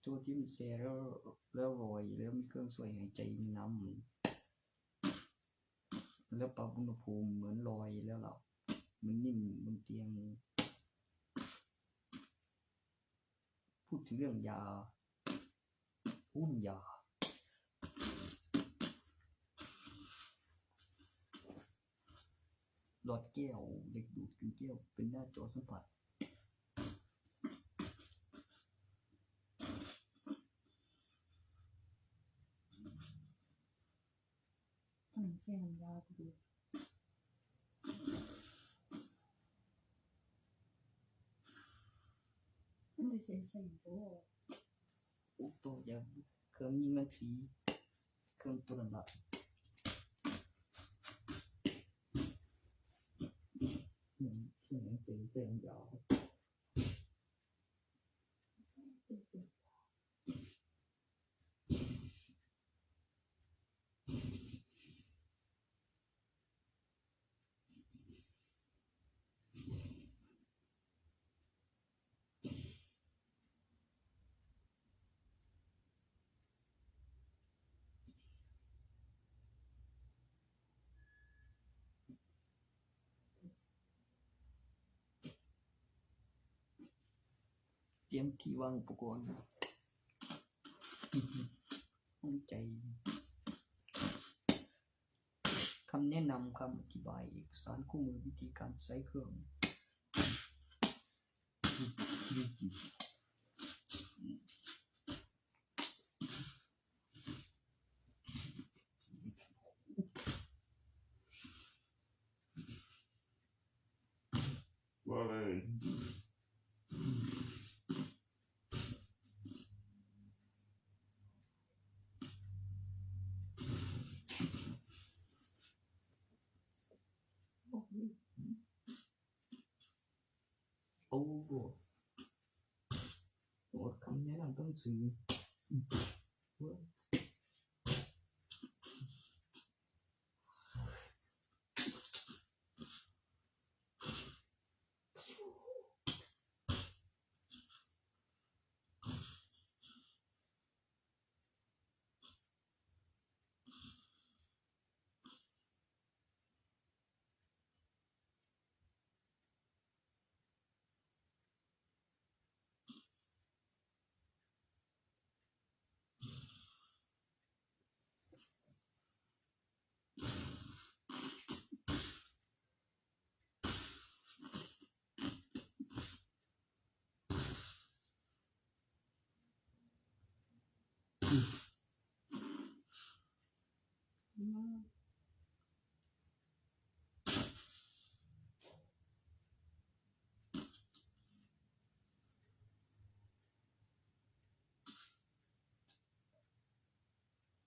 ตัวที่มันเซแล้วแล้วลอยแล้วมีเครื่องช่วยหายใจนำ แล้วปรับอุณหภูมิเหมือนลอยแล้วหลับมันนิ่มบนเตียง พูดถึงเรื่องยา หุ้นยา หลอดแก้ว เหล็กดูดกึ่งแก้ว เป็นหน้าจอสัมผัส อันนั้นใส่น้ำยากูดู มันได้ใส่ใส่โอ้ โอ้ ตัวอย่างเครื่องยิงรังสี เครื่องตัวนั้นละ อืม เครื่องยิงรังสี ใส่น้ำยา เตรียมที่วางอุปกรณ์ ห้องใจ ำแนะนำ คำอธิบาย เอกสารคู่มือ วิธีการใช้เครื่อง ว่าเลย โอ้โห โอ้โห คำแนะนำต้องซื้อ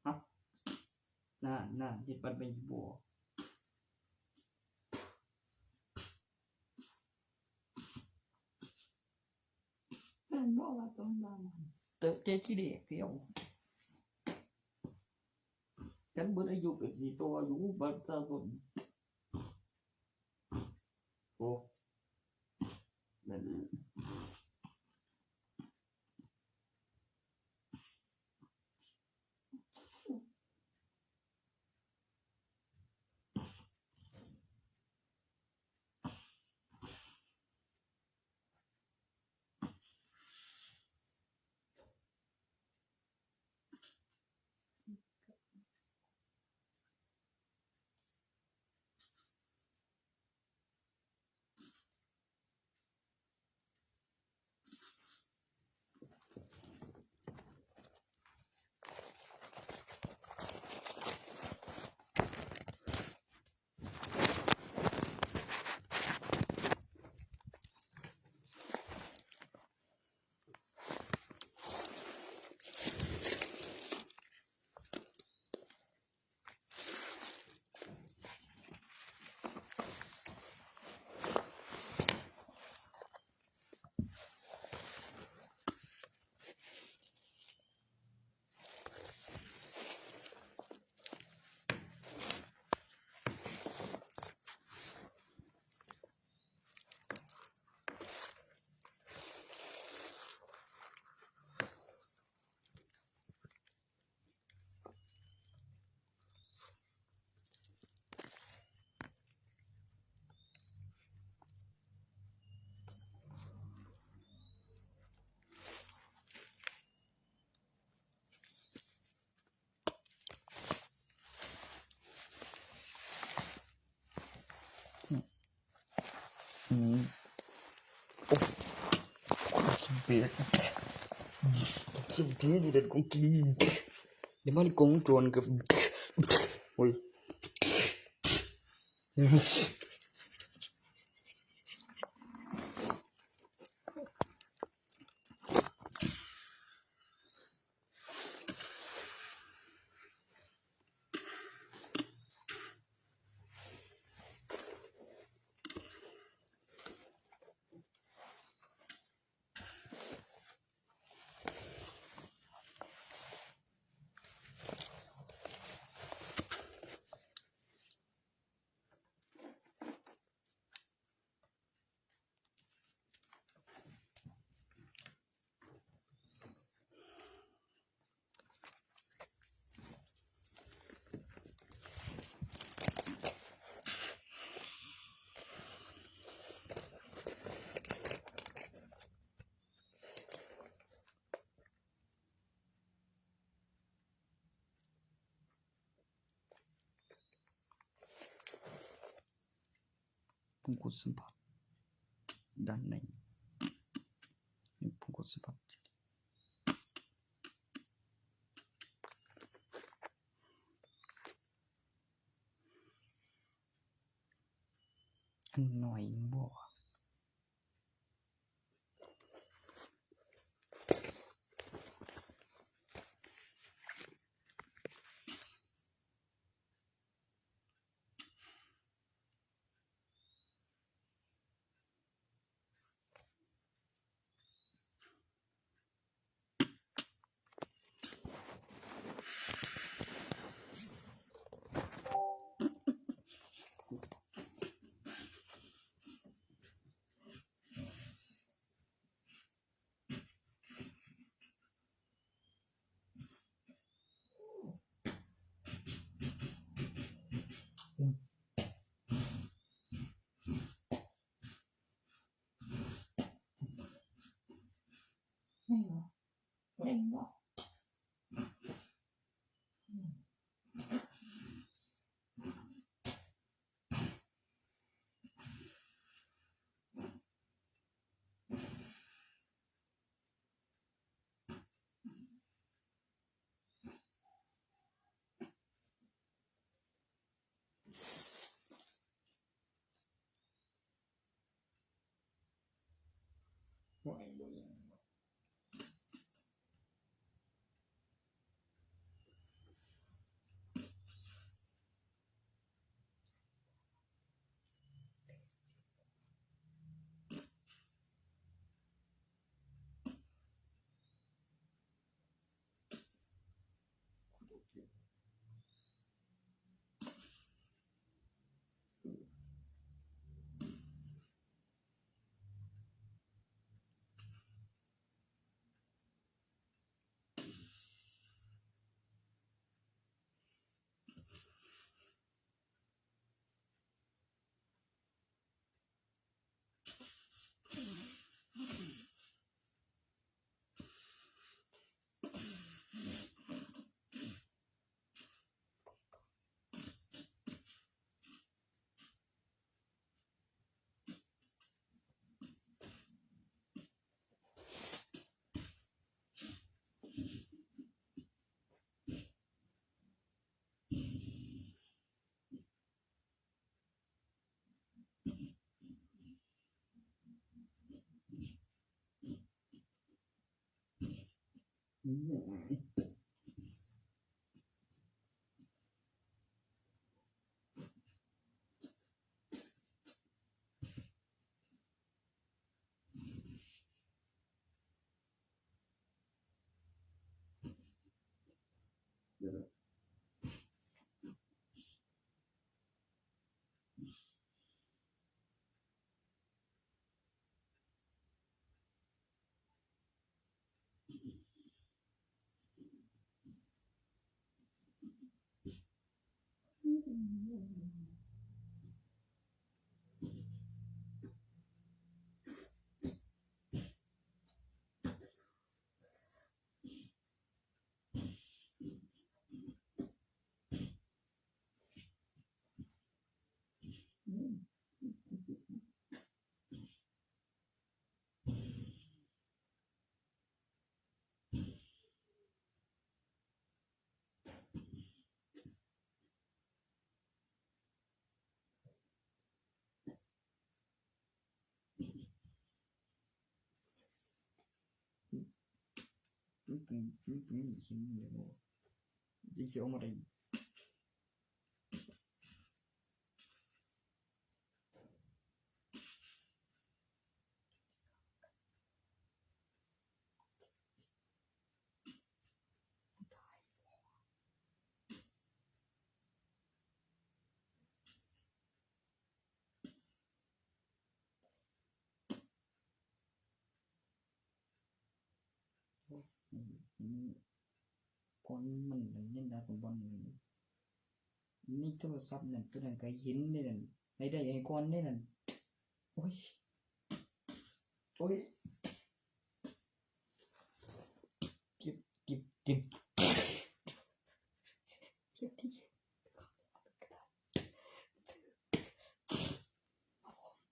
ฮะ น่า น่า ที่ปัดไปอยู่บ่ นั่นบอกว่าต้องดัง เตอะแกขี้เด็กเดียว ฉันเบิดอายุกับสี่ตัวอยู่บัตรประชาชน โอ้ นั่นอืม โอ้ คิดเบียด คิดดีดีเด็ดของกิน เดี๋ยวมันกงโจรกับ โอ้ย อื ပုံကူစံဖတ် ဒါနဲ့ ပုံကူစံဖတ် အနွိုင်ဘော Chính chị ông mà đây. Con mình là nhân đạo của bọn mình. Ni โทรศัพท์นั่น ตัวนั้นก็เห็นนี่นั่น ได้ได้ไอ้ก้อนนี่นั่น โอ้ย โอ้ย เก็บ เก็บ เก็บ เก็บที่ ครับผม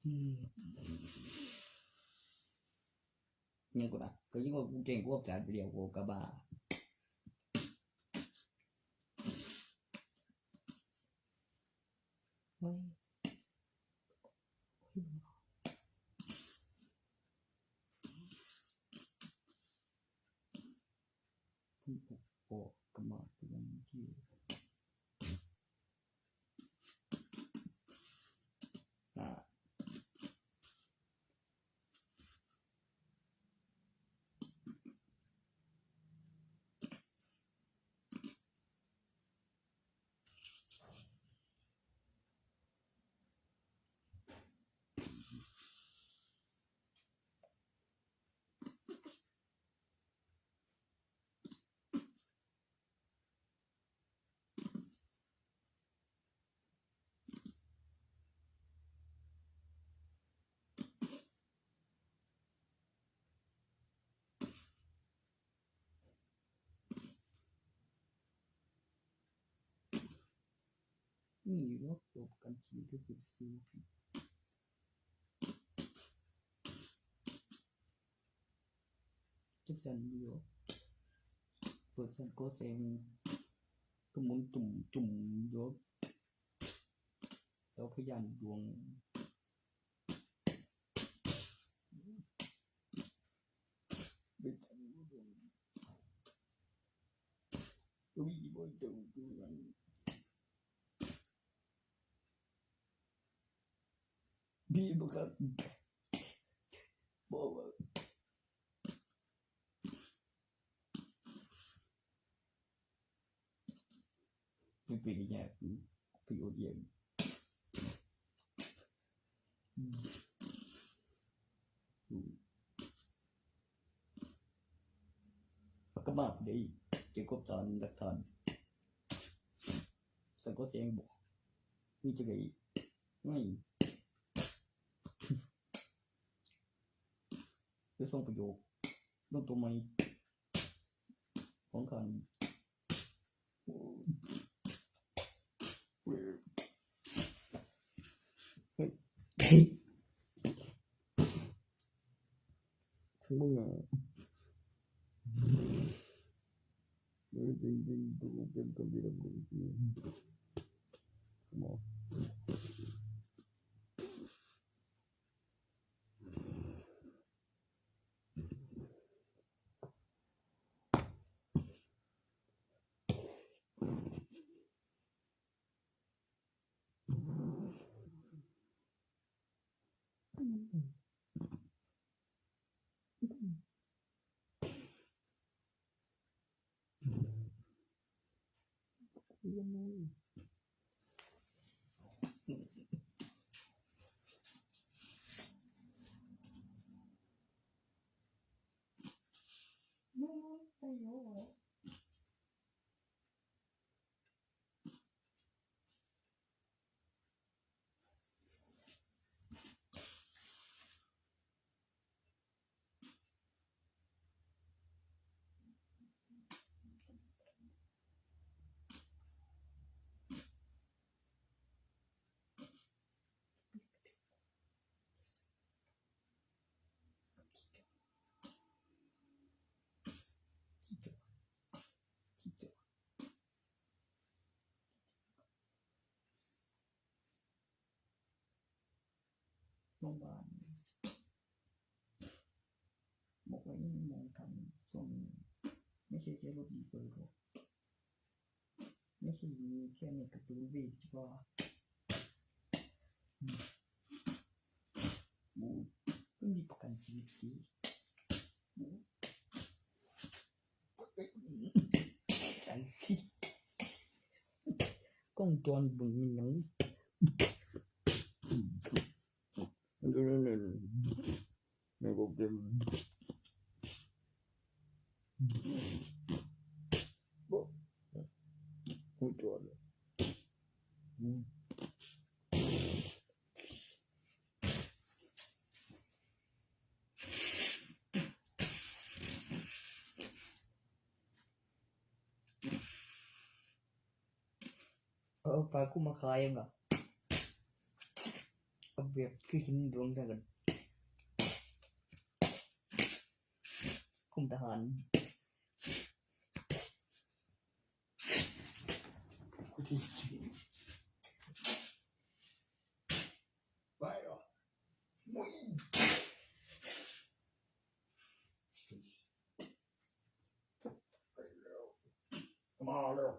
อืม เนี่ยกูนะ ก็ยิ่งว่ากูเก่งกูก็จัดไปเดียวกูก็บ้า เฮ้ย ผมออกกลับมาที่ อ่า นี่อยู่เนาะ ตัวประกันชีวิตก็คือซื้อ จักสันอยู่ เปิดสันก็แสง ก็หมุนจุ่มจุ่มอยู่ แล้วพยานดวง เป็นจันดวง ก็มีบ่อยตัวดวง มีบ่ครับ บอกว่า เป็นไปได้ยาก พี่โอ๊ตเยี่ยม อืม อืม แล้วก็มาพอดี เกี่ยวกับตอน หลักฐาน สังกัดเสียงบอก มีจะไง ไม่ จะส่งประโยค ลงตัวใหม่ ของการ มึงอ่ะ เออ จริงๆ ตัวกูเป็นคนที่ระบุจริง หมอ โรงพยาบาล บอกว่ายังมองกันช่วงนี้ ไม่ใช่แค่รถดีเฟอร์หรอก ไม่ใช่มีแค่ในการ์ตูนเวทเฉพาะ อืม กูเพิ่งมีประกัน อันชีวิตดี ไอ้ขี้ กล้องจรเบิ่งหยัง นี่ก็เป็น บ่ หูจอดเลย อืม เออ ปลากูมาขายเองเหรอ เอาแบบคือหินดวงเดียวกัน คุมทหาร กูที่ไปเหรอ มาแล้ว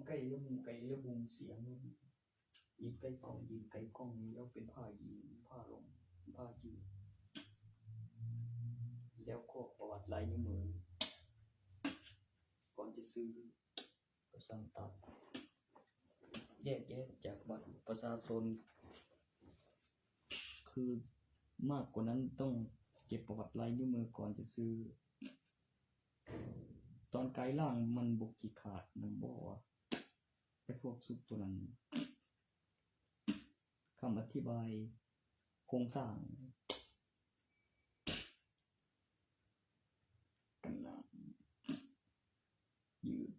ไก่เลี้ยงไก่เลี้ยงบุงเสียง ยืนใกล้กล้อง ยืนใกล้กล้อง แล้วเป็นผ้ายืน ผ้าลง ผ้ายืน แล้วก็ประวัติลายนิ้วมือ ก่อนจะซื้อ ก็สั่งตัด แยกแยะจากบัตรประชาชน คือมากกว่านั้นต้องเก็บประวัติลายนิ้วมือก่อนจะซื้อ ตอนกายร่างมันบ่ขี้ขลาด มันบอกว่า ไอ้พวกซุปตัวนั้น คำอธิบายโครงสร้าง กันนะ ยืด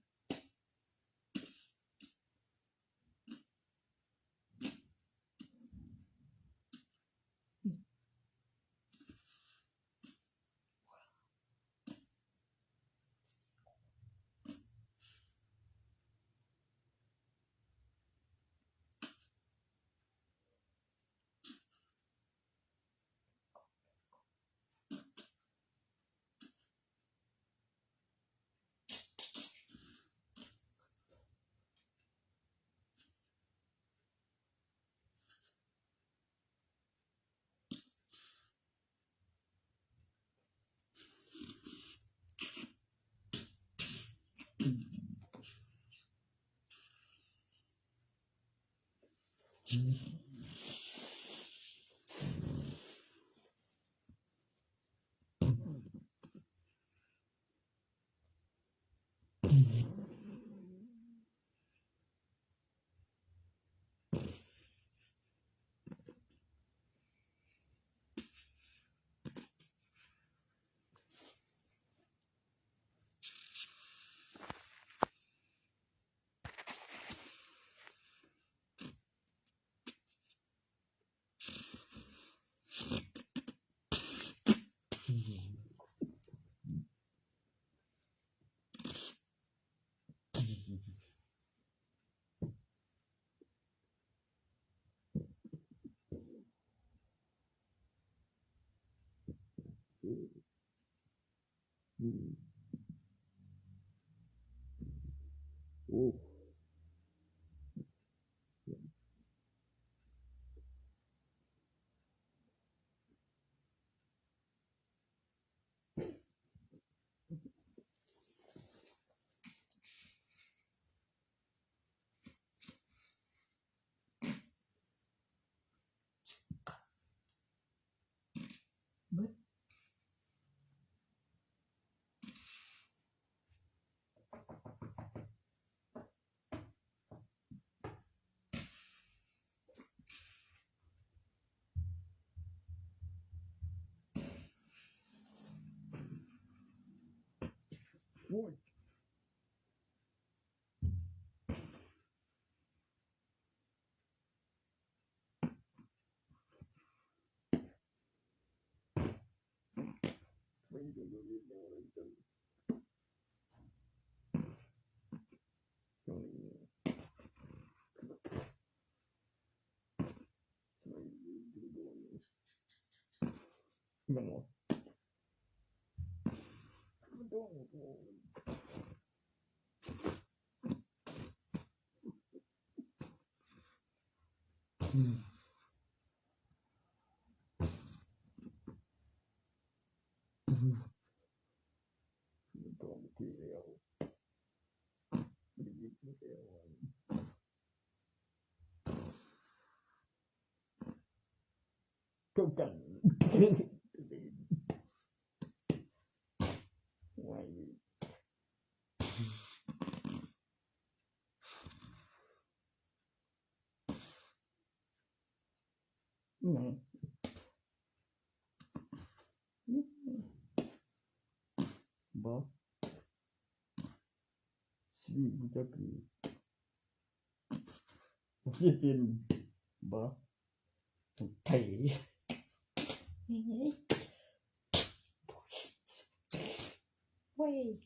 เบิด Oj. Ba. Sini buta ke. Buta ke. Ba. Tutai. Wei.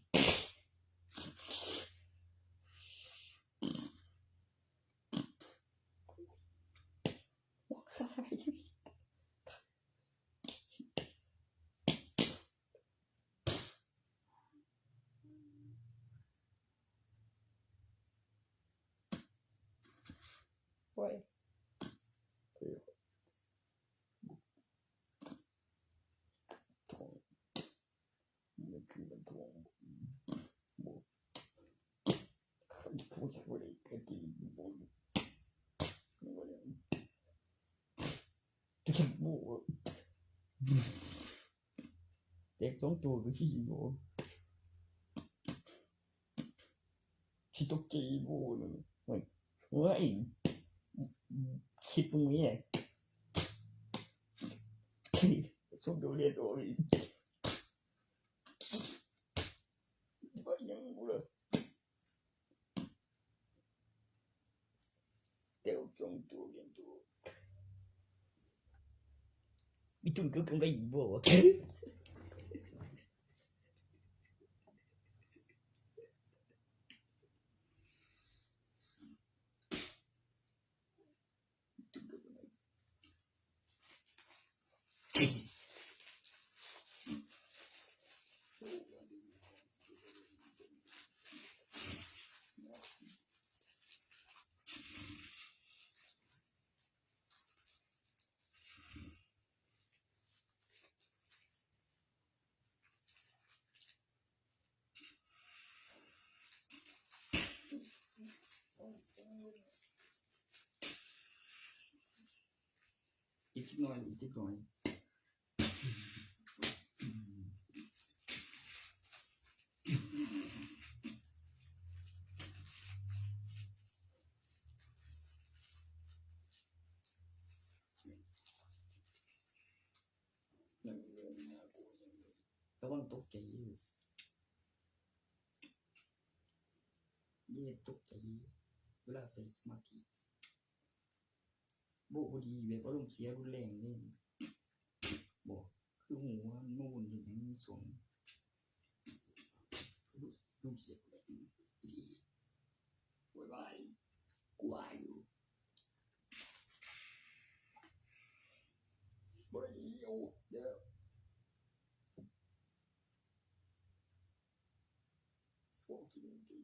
Wei. Tek tong tu ke chi bo. Chi tok ke bo no. Wei. Wei. Chi pung ye. Tong tu le do. Ba yang bu le. Teo chong tu lian tu. Bi tung ke keng bai bo. Itik noy, itik noy. Nang rin na ako yan. Tawang to kayo. Hindi to kayo. Wala sa smart. บ่ บ่ดี แบบอารมณ์เสียรุนแรงเลย บ่ คือหัวโน่นเห็นหยังสวง อารมณ์เสียรุนแรงอีหลี โวยวาย กลัวอยู่ บ่ได้เอาเด้อ พวกที่มันดี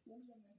มันยังไง